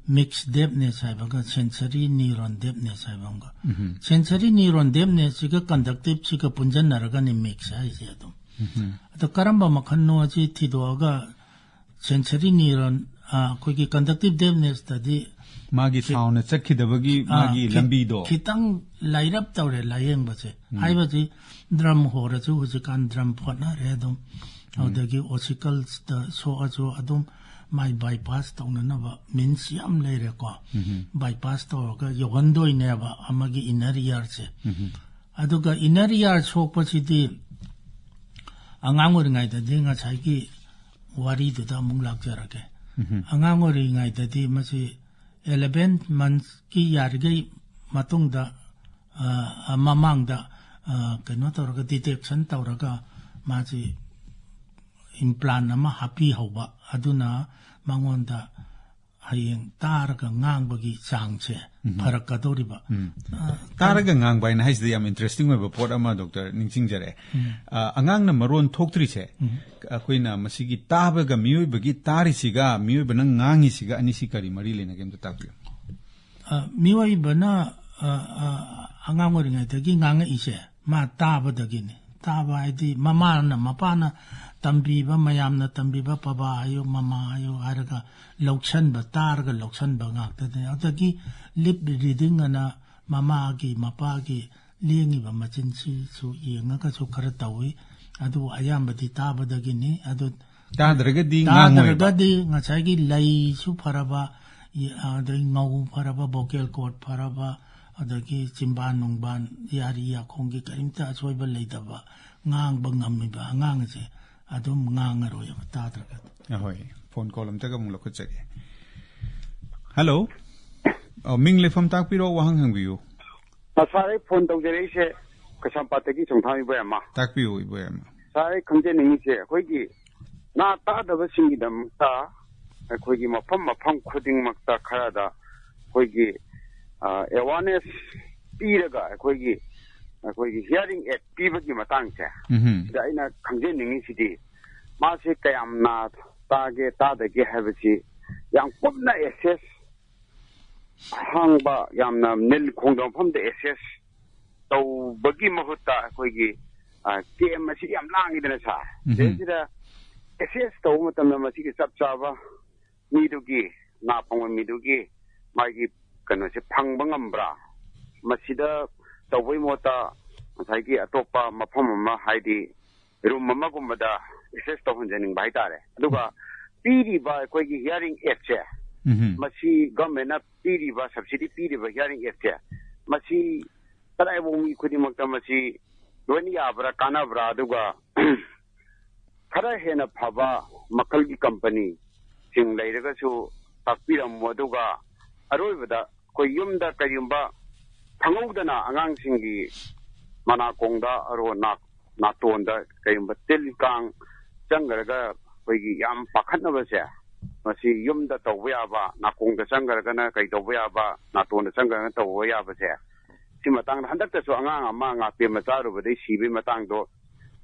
mixed deafness ꯍꯥꯏꯕꯒ, sensory neuron deafness ꯍꯥꯏꯕ ꯑꯃꯒ꯫ ꯎꯝ꯫ Sensory neuron deafnessꯁꯤꯒ conductiveꯁꯤꯒ ꯄꯨꯟꯁꯤꯟꯅꯔꯒꯅꯤ mix ꯍꯥꯏꯁꯦ ꯑꯗꯨꯝ꯫ ꯎꯝ꯫ ꯑꯗꯣ ꯀꯔꯝꯕ ꯃꯈꯜꯅꯣ ꯑꯁꯤ ꯊꯤꯗꯣꯛꯑꯒ, sensory neuron, ꯑ, ꯑꯩꯈꯣꯏꯒꯤ conductive deafnessꯇꯗꯤ ꯃꯥꯒꯤ ꯈꯤ-, soundꯅ ꯆꯠꯈꯤꯗꯕꯒꯤ ꯑ, ꯃꯥꯒꯤ ꯈꯤ-, ꯂꯝꯕꯤꯗꯣ꯫ ꯈꯤꯇꯪ ꯂꯥꯏꯔꯞ ꯇꯧꯔꯦ ꯂꯥꯌꯦꯡꯕꯁꯦ꯫ ꯎꯝ꯫ ꯍꯥꯏꯕꯗꯤ drum ꯍꯣꯔꯁꯨ ꯍꯧꯖꯤꯛꯀꯥꯟ drum ꯐꯣꯠꯅꯔꯦ ꯑꯗꯨꯝ꯫ ꯎꯝ꯫ ꯑꯗꯨꯗꯒꯤ ossicles ꯁꯣꯛꯑꯁꯨ ꯑꯗꯨꯝ ꯃꯥꯏ bypass ꯇꯧꯅꯅꯕ means ꯌꯥꯝ ꯂꯩꯔꯦꯀꯣ꯫ ꯎꯝ꯫ Bypass ꯇꯧꯔꯒ ꯌꯧꯍꯟꯗꯣꯏꯅꯦꯕ ꯑꯃꯒꯤ inner earꯁꯦ꯫ ꯎꯝ꯫ ꯑꯗꯨꯒ inner ear ꯁꯣꯛꯄꯁꯤꯗꯤ ꯑꯉꯥꯡ ꯑꯣꯏꯔꯤꯉꯩꯗꯗꯤ ꯉꯁꯥꯏꯒꯤ ꯋꯥꯔꯤꯗꯨꯗ ꯑꯃꯨꯛ ꯂꯥꯛꯆꯔꯒꯦ꯫ ꯎꯝ꯫ ꯑꯉꯥꯡ ꯑꯣꯏꯔꯤꯉꯩꯗꯗꯤ ꯃꯁꯤ eleven monthsꯀꯤ ꯌꯥꯔꯤꯈꯩ ꯃꯇꯨꯡꯗ, ꯑ, ꯑ, ꯃꯃꯥꯡꯗ, ꯑ, ꯀꯩꯅꯣ ꯇꯧꯔꯒ detection ꯇꯧꯔꯒ ꯃꯥꯁꯤ implant ꯑꯃ ꯍꯥꯞꯄꯤꯍꯧꯕ, ꯑꯗꯨꯅ ꯃꯉꯣꯟꯗ ꯍꯌꯦꯡ ꯇꯥꯔꯒ ꯉꯥꯡꯕꯒꯤ ꯆꯥꯡꯁꯦ ꯎꯝ꯫ ꯐꯔꯛꯀꯗꯧꯔꯤꯕ꯫ ꯎꯝ꯫ ꯑ, ꯇꯥꯔꯒ ꯉꯥꯡꯕ ꯍꯥꯏꯅ ꯍꯥꯏꯁꯤꯗꯤ ꯌꯥꯝ interesting ꯑꯣꯏꯕ ꯄꯣꯠ ꯑꯃ, doctor, ꯅꯤꯡꯁꯤꯡꯖꯔꯦ꯫ ꯎꯝ꯫ ꯑ, ꯑꯉꯥꯡꯅ ꯃꯔꯣꯟ ꯊꯣꯛꯇ꯭ꯔꯤꯁꯦ, ꯎꯝ꯫ ꯑꯩꯈꯣꯏꯅ ꯃꯁꯤꯒꯤ ꯇꯥꯕꯒ ꯃꯤꯑꯣꯏꯕꯒꯤ ꯇꯥꯔꯤꯁꯤꯒ ꯃꯤꯑꯣꯏꯕꯅ ꯉꯥꯡꯉꯤꯁꯤꯒ ꯑꯅꯤꯁꯤ ꯀꯔꯤ ꯃꯔꯤ ꯂꯩꯅꯒꯦ ꯑꯝꯇ ꯇꯥꯛꯄꯤꯌꯨ꯫ ꯑ, ꯃꯤꯑꯣꯏꯕꯅ, ꯑ, ꯑ, ꯑꯉꯥꯡ ꯑꯣꯏꯔꯤꯉꯩꯗꯒꯤ ꯉꯥꯡꯉꯛꯏꯁꯦ ꯃꯥ ꯇꯥꯕꯗꯒꯤꯅꯤ꯫ ꯇꯥꯕ ꯍꯥꯏꯗꯤ ꯃꯃꯥꯅ, ꯃꯄꯥꯅ ꯇꯝꯕꯤꯕ, ꯃꯌꯥꯝꯅ ꯇꯝꯕꯤꯕ ꯄꯕꯥ ꯍꯥꯏꯌꯨ, ꯃꯃꯥ ꯍꯥꯏꯌꯨ ꯍꯥꯏꯔꯒ ꯂꯧꯁꯟꯕ, ꯇꯥꯔꯒ ꯂꯧꯁꯟꯕ ꯉꯥꯛꯇꯅꯤ꯫ ꯑꯗꯒꯤ ꯂꯤꯞ ꯔꯤꯗꯤꯡ ꯑꯅ ꯃꯃꯥꯒꯤ, ꯃꯄꯥꯒꯤ ꯂꯦꯡꯉꯤꯕ ꯃꯆꯤꯟꯁꯤꯁꯨ ꯌꯦꯡꯉꯒꯁꯨ ꯈꯔ ꯇꯧꯏ꯫ ꯑꯗꯨꯕꯨ ꯑꯌꯥꯝꯕꯗꯤ ꯇꯥꯕꯗꯒꯤꯅꯤ꯫ ꯑꯗꯨ ꯇꯥꯗ꯭ꯔꯒꯗꯤ ꯉꯥꯡꯉꯣꯏꯕ꯫ ꯇꯥꯗ꯭ꯔꯒꯗꯤ ꯉꯁꯥꯏꯒꯤ ꯂꯩꯁꯨ ꯐꯔꯕ, ꯏ-, ꯑꯗꯩ ꯉꯧ ꯐꯔꯕ, ꯚꯣꯀꯦꯜ ꯀꯣꯔꯗ ꯐꯔꯕ, ꯑꯗꯒꯤ ꯆꯤꯝꯕꯥꯟ ꯅꯨꯡꯕꯥꯟ, ꯌꯥꯔꯤ ꯌꯥꯈꯣꯡꯒꯤ ꯀꯔꯤꯝꯇ ꯑꯁꯣꯏꯕ ꯂꯩꯇꯕ ꯉꯥꯡꯕ ꯉꯝꯃꯤꯕ ꯑꯉꯥꯡꯁꯦ ꯑꯗꯨꯝ ꯉꯥꯡꯉꯔꯣꯏꯕ ꯇꯥꯗ꯭ꯔꯒꯗꯤ꯫ ꯑꯍꯣꯏ, ꯐꯣꯟ ꯀꯣꯜ ꯑꯝꯇꯒ ꯑꯃꯨꯛ ꯂꯧꯈꯠꯆꯒꯦ꯫ ꯍꯜꯂꯣ꯫ ꯑ, ꯃꯤꯡ ꯂꯩꯐꯝ ꯇꯥꯛꯄꯤꯔꯣ, ꯋꯥꯍꯪ ꯍꯪꯕꯤꯌꯨ꯫ ꯑ, ꯁꯥꯔ, ꯑꯩ ꯐꯣꯟ ꯇꯧꯖꯔꯛꯏꯁꯦ ꯀꯩꯁꯥꯝꯄꯥꯠꯇꯒꯤ ꯆꯣꯡꯊꯥꯝ ꯏꯕꯣꯌꯥꯏꯃ꯫ ꯇꯥꯛꯄꯤꯌꯨ, ꯏꯕꯣꯌꯥꯏꯃ꯫ ꯁꯥꯔ, ꯑꯩ ꯈꯪꯖꯅꯤꯡꯉꯤꯁꯦ ꯑꯩꯈꯣꯏꯒꯤ ꯅꯥ ꯇꯥꯗꯕꯁꯤꯡꯒꯤꯗꯃꯛꯇ ꯑꯩꯈꯣꯏꯒꯤ ꯃꯐꯝ ꯃꯐꯝ ꯈꯨꯗꯤꯡꯃꯛꯇ ꯈꯔꯗ ꯑꯩꯈꯣꯏꯒꯤ, ꯑ, ꯑꯦꯋꯥꯔꯅꯦꯁ ꯄꯤꯔꯒ ꯑꯩꯈꯣꯏꯒꯤ, ꯑꯩꯈꯣꯏꯒꯤ ꯍꯤꯌꯥꯔꯤꯡ ꯑꯦꯗ ꯄꯤꯕꯒꯤ ꯃꯇꯥꯡꯁꯦ, ꯎꯝꯍꯨꯝ꯫ ꯁꯤꯗ ꯑꯩꯅ ꯈꯪꯖꯅꯤꯡꯉꯤꯁꯤꯗꯤ ꯃꯥꯁꯦ ꯀꯌꯥꯝ ꯅꯥ ꯇꯥꯒꯦ ꯇꯥꯗꯒꯦ ꯍꯥꯏꯕꯁꯤ ꯌꯥꯝ ꯀꯨꯞꯅ ꯑꯦꯁꯦꯁ, ꯑꯍꯥꯡꯕ ꯌꯥꯝꯅ ꯅꯤꯜ ꯈꯣꯡꯗ ꯃꯐꯝꯗ ꯑꯦꯁꯦꯁ ꯇꯧꯕꯒꯤ ꯃꯍꯨꯠꯇ ꯑꯩꯈꯣꯏꯒꯤ, ꯑ, ꯀꯦꯝ ꯑꯁꯤ ꯌꯥꯝ ꯂꯥꯡꯉꯤꯗꯅ ꯁꯥꯔ꯫ ꯎꯝꯍꯨꯝ꯫ ꯁꯤꯗꯩꯁꯤꯗ ꯑꯦꯁꯦꯁ ꯇꯧꯕ ꯃꯇꯝꯗ ꯃꯁꯤꯒꯤ ꯆꯞ ꯆꯥꯕ ꯃꯤꯗꯨꯒꯤ, ꯅꯥ ꯄꯪꯕ ꯃꯤꯗꯨꯒꯤ ꯃꯥꯒꯤ ꯀꯩꯅꯣꯁꯦ ꯐꯪꯕ ꯉꯝꯕ꯭ꯔꯥ? ꯃꯁꯤꯗ ꯇꯧꯕꯩ ꯃꯍꯨꯠꯇ ꯉꯁꯥꯏꯒꯤ ꯑꯇꯣꯞꯄ ꯃꯐꯝ ꯑꯃ, ꯍꯥꯏꯗꯤ ꯔꯨꯝ ꯑꯃꯒꯨꯝꯕꯗ ꯑꯦꯁꯦꯁ ꯇꯧꯍꯟꯖꯅꯤꯡꯕ ꯍꯥꯏꯇꯥꯔꯦ꯫ ꯑꯗꯨꯒ ꯄꯤꯔꯤꯕ ꯑꯩꯈꯣꯏꯒꯤ ꯍꯤꯌꯥꯔꯤꯡ ꯑꯦꯗꯁꯦ, ꯎꯝꯍꯨꯝ꯫ ꯃꯁꯤ ꯒꯚꯔꯟꯃꯦꯟꯠꯅ ꯄꯤꯔꯤꯕ, ꯁꯕꯁꯤꯗꯤ ꯄꯤꯔꯤꯕ ꯍꯤꯌꯥꯔꯤꯡ ꯑꯦꯗꯁꯦ, ꯃꯁꯤ ꯀꯗꯥꯏꯐꯥꯎ ꯃꯤ ꯈꯨꯗꯤꯡꯃꯛꯇ ꯃꯁꯤ ꯂꯣꯏꯅ ꯌꯥꯕ꯭ꯔꯥ, ꯀꯥꯟꯅꯕ꯭ꯔꯥ? ꯑꯗꯨꯒ ꯈꯔ ꯍꯦꯟꯅ ꯐꯕ ꯃꯈꯜꯒꯤ ꯀꯝꯄꯅꯤꯁꯤꯡ ꯂꯩꯔꯒꯁꯨ ꯇꯥꯛꯄꯤꯔꯝꯃꯨ꯫ ꯑꯗꯨꯒ ꯑꯔꯣꯏꯕꯗ ꯑꯩꯈꯣꯏ ꯌꯨꯝꯗ ꯀꯔꯤꯒꯨꯝꯕ ꯈꯪꯍꯧꯗꯅ ꯑꯉꯥꯡꯁꯤꯡꯒꯤ ꯃꯅꯥꯀꯣꯡꯗ, ꯑꯔꯣ ꯅꯥ-, ꯅꯥꯇꯣꯟꯗ ꯀꯔꯤꯒꯨꯝꯕ ꯇꯤꯜ ꯀꯥꯡ ꯆꯪꯈ꯭ꯔꯒ ꯑꯩꯈꯣꯏꯒꯤ ꯌꯥꯝ ꯄꯥꯈꯠꯅꯕꯁꯦ, ꯃꯁꯤ ꯌꯨꯝꯗ ꯇꯧꯕ ꯌꯥꯕ, ꯅꯥꯀꯣꯡꯗ ꯆꯪꯈ꯭ꯔꯒꯅ ꯀꯩ ꯇꯧꯕ ꯌꯥꯕ, ꯅꯥꯇꯣꯟꯗ ꯆꯪꯈ꯭ꯔꯒꯅ ꯇꯧꯕ ꯌꯥꯕꯁꯦ, ꯁꯤ ꯃꯇꯥꯡꯗ ꯍꯟꯗꯛꯇꯁꯨ ꯑꯉꯥꯡ ꯑꯃ ꯉꯥꯄꯦꯝꯃ ꯆꯥꯔꯨꯕꯗꯩ ꯁꯤꯕꯒꯤ ꯃꯇꯥꯡꯗꯣ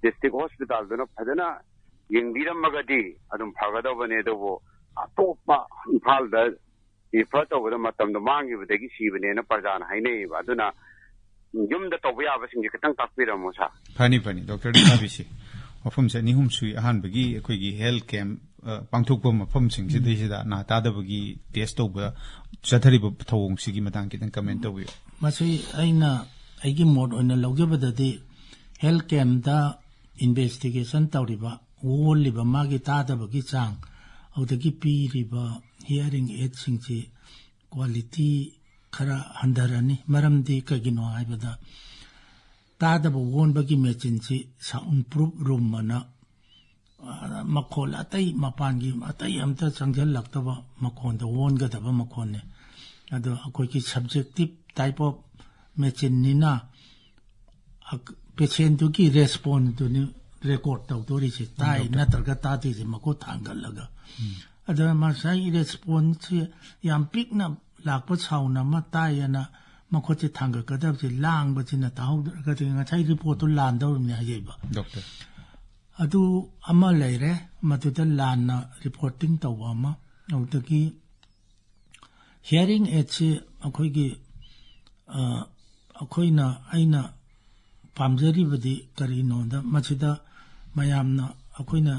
ꯗꯤꯁꯇ꯭ꯔꯤꯛ ꯍꯣꯁꯄꯤꯇꯥꯜꯗꯨꯅ ꯐꯖꯅ ꯌꯦꯡꯕꯤꯔꯝꯃꯒꯗꯤ ꯑꯗꯨꯝ ꯐꯒꯗꯧꯕꯅꯦ꯫ ꯑꯗꯨꯕꯨ ꯑꯇꯣꯞꯄ ꯏꯝꯐꯥꯜꯗ ꯔꯤꯐꯔ ꯇꯧꯕꯗ ꯃꯇꯝꯗꯣ ꯃꯥꯡꯈꯤꯕꯗꯒꯤ ꯁꯤꯕꯅꯦꯅ ꯄ꯭ꯔꯖꯥꯅ ꯍꯥꯏꯅꯩꯌꯦꯕ꯫ ꯑꯗꯨꯅ ꯌꯨꯝꯗ ꯇꯧꯕ ꯌꯥꯕꯁꯤꯡꯁꯦ ꯈꯤꯇꯪ ꯇꯥꯛꯄꯤꯔꯝꯃꯣ ꯁꯥꯔ꯫ ꯐꯅꯤ, ꯐꯅꯤ, ꯗꯣꯛꯇꯔꯗꯤ ꯇꯥꯕꯤꯁꯤ꯫ ꯃꯐꯝꯁꯦ ꯑꯅꯤ ꯑꯍꯨꯝ ꯁꯨꯏ꯫ ꯑꯍꯥꯟꯕꯒꯤ ꯑꯩꯈꯣꯏꯒꯤ ꯍꯦꯜꯊ ꯀꯦꯝꯞ ꯄꯥꯡꯊꯣꯛꯄ ꯃꯐꯝꯁꯤꯡꯁꯤꯗꯩꯁꯤꯗ ꯅꯥ ꯇꯥꯗꯕꯒꯤ ꯇꯦꯁ ꯇꯧꯕ ꯆꯠꯊꯔꯤꯕ ꯊꯧꯑꯣꯡꯁꯤꯒꯤ ꯃꯇꯥꯡ ꯈꯤꯇꯪ ꯀꯃꯦꯟ ꯇꯧꯕꯤꯌꯨ꯫ ꯃꯁꯤ ꯑꯩꯅ ꯑꯩꯒꯤ ꯃꯣꯠ ꯑꯣꯏꯅ ꯂꯧꯖꯕꯗꯗꯤ ꯍꯦꯜꯊ ꯀꯦꯝꯞꯇ ꯏꯟꯚꯦꯁꯇꯤꯒꯦꯁꯟ ꯇꯧꯔꯤꯕ, ꯑꯣꯜꯂꯤꯕ ꯃꯥꯒꯤ ꯇꯥꯗꯕꯒꯤ ꯆꯥꯡ, ꯑꯗꯨꯗꯒꯤ ꯄꯤꯔꯤꯕ ꯍꯤꯌꯔꯤꯡ ꯑꯦꯗꯁꯤꯡꯁꯤ ꯀ꯭ꯋꯥꯂꯤꯇꯤ ꯈꯔ ꯍꯟꯊꯔꯅꯤ꯫ ꯃꯔꯝꯗꯤ ꯀꯩꯒꯤꯅꯣ ꯍꯥꯏꯕꯗ ꯇꯥꯗꯕ ꯑꯣꯟꯕꯒꯤ ꯃꯦꯆꯤꯟꯁꯤ ꯁꯥꯎꯟ ꯄ꯭ꯔꯨꯞ ꯔꯨꯝ ꯑꯅ, ꯑ, ꯃꯈꯣꯜ ꯑꯇꯩ ꯃꯄꯥꯟꯒꯤ ꯑꯇꯩ ꯑꯝꯇ ꯆꯪꯁꯤꯜꯂꯛꯇꯕ ꯃꯈꯣꯟꯗ ꯑꯣꯟꯒꯗꯕ ꯃꯈꯣꯟꯅꯤ꯫ ꯑꯗꯣ ꯑꯩꯈꯣꯏꯒꯤ ꯁꯕꯖꯦꯛꯇꯤꯞ ꯇꯥꯏꯞ ꯑꯣꯐ ꯃꯦꯆꯤꯟꯅꯤꯅ ꯄꯦꯁꯦꯟꯗꯨꯒꯤ ꯔꯦꯁꯄꯣꯟꯁꯇꯨꯅꯤ ꯔꯦꯀꯣꯔꯠ ꯇꯧꯗꯣꯔꯤꯁꯦ, ꯇꯥꯏ ꯅꯠꯇ꯭ꯔꯒ ꯇꯥꯗꯦꯁꯦ ꯃꯈꯨꯠ ꯊꯥꯡꯒꯠꯂꯒ꯫ ꯑꯗꯨꯅ ꯉꯁꯥꯏ ꯔꯦꯁꯄꯣꯟꯁꯁꯦ ꯌꯥꯝ ꯄꯤꯛꯅ ꯂꯥꯛꯄ ꯁꯥꯎꯟ ꯑꯃ ꯇꯥꯏꯌꯦꯅ ꯃꯈꯨꯠꯁꯦ ꯊꯥꯡꯒꯠꯀꯗꯕꯁꯦ ꯂꯥꯡꯕꯁꯤꯅ ꯇꯥꯍꯧꯗ꯭ꯔꯒꯗꯤ ꯉꯁꯥꯏ ꯔꯤꯄꯣꯔꯠꯇꯨ ꯂꯥꯟꯗꯧꯔꯤꯕꯅꯤ ꯍꯥꯏꯖꯩꯕ꯫ ꯗꯣꯛꯇꯔ꯫ ꯑꯗꯨ ꯑꯃ ꯂꯩꯔꯦ, ꯃꯗꯨꯗ ꯂꯥꯟꯅ ꯔꯤꯄꯣꯔꯇꯤꯡ ꯇꯧꯕ ꯑꯃ꯫ ꯑꯗꯨꯗꯒꯤ ꯍꯤꯌꯔꯤꯡ ꯑꯦꯗꯁꯤ ꯑꯩꯈꯣꯏꯒꯤ, ꯑ, ꯑꯩꯈꯣꯏꯅ, ꯑꯩꯅ ꯄꯥꯝꯖꯔꯤꯕꯗꯤ ꯀꯔꯤꯅꯣꯗ, ꯃꯁꯤꯗ ꯃꯌꯥꯝꯅ ꯑꯩꯈꯣꯏꯅ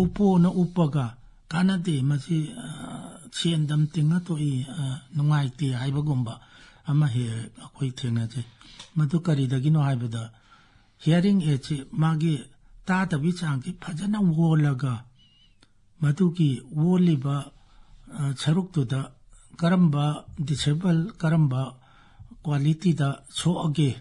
ꯎꯞꯄꯣꯅ ꯎꯞꯄꯒ ꯀꯥꯟꯅꯗꯦ, ꯃꯁꯤ, ꯑ, ꯁꯦꯟꯗꯝ ꯇꯤꯡꯉ ꯇꯣꯛꯏ, ꯑ, ꯅꯨꯡꯉꯥꯏꯇꯦ ꯍꯥꯏꯕꯒꯨꯝꯕ ꯑꯃ ꯍꯦꯛ ꯍꯦꯛ ꯑꯩꯈꯣꯏ ꯊꯦꯡꯅꯖꯩ꯫ ꯃꯗꯨ ꯀꯔꯤꯗꯒꯤꯅꯣ ꯍꯥꯏꯕꯗ ꯍꯤꯌꯔꯤꯡ ꯑꯦꯗꯁꯤ ꯃꯥꯒꯤ ꯇꯥꯗꯕꯤ ꯆꯥꯡꯁꯤ ꯐꯖꯅ ꯑꯣꯜꯂꯒ ꯃꯗꯨꯒꯤ ꯑꯣꯜꯂꯤꯕ, ꯑ, ꯁꯔꯨꯛꯇꯨꯗ ꯀꯔꯝꯕ ꯗꯤꯁꯦꯕꯜ, ꯀꯔꯝꯕ ꯀ꯭ꯋꯥꯂꯤꯇꯤꯗ ꯁꯣꯛꯑꯒꯦ,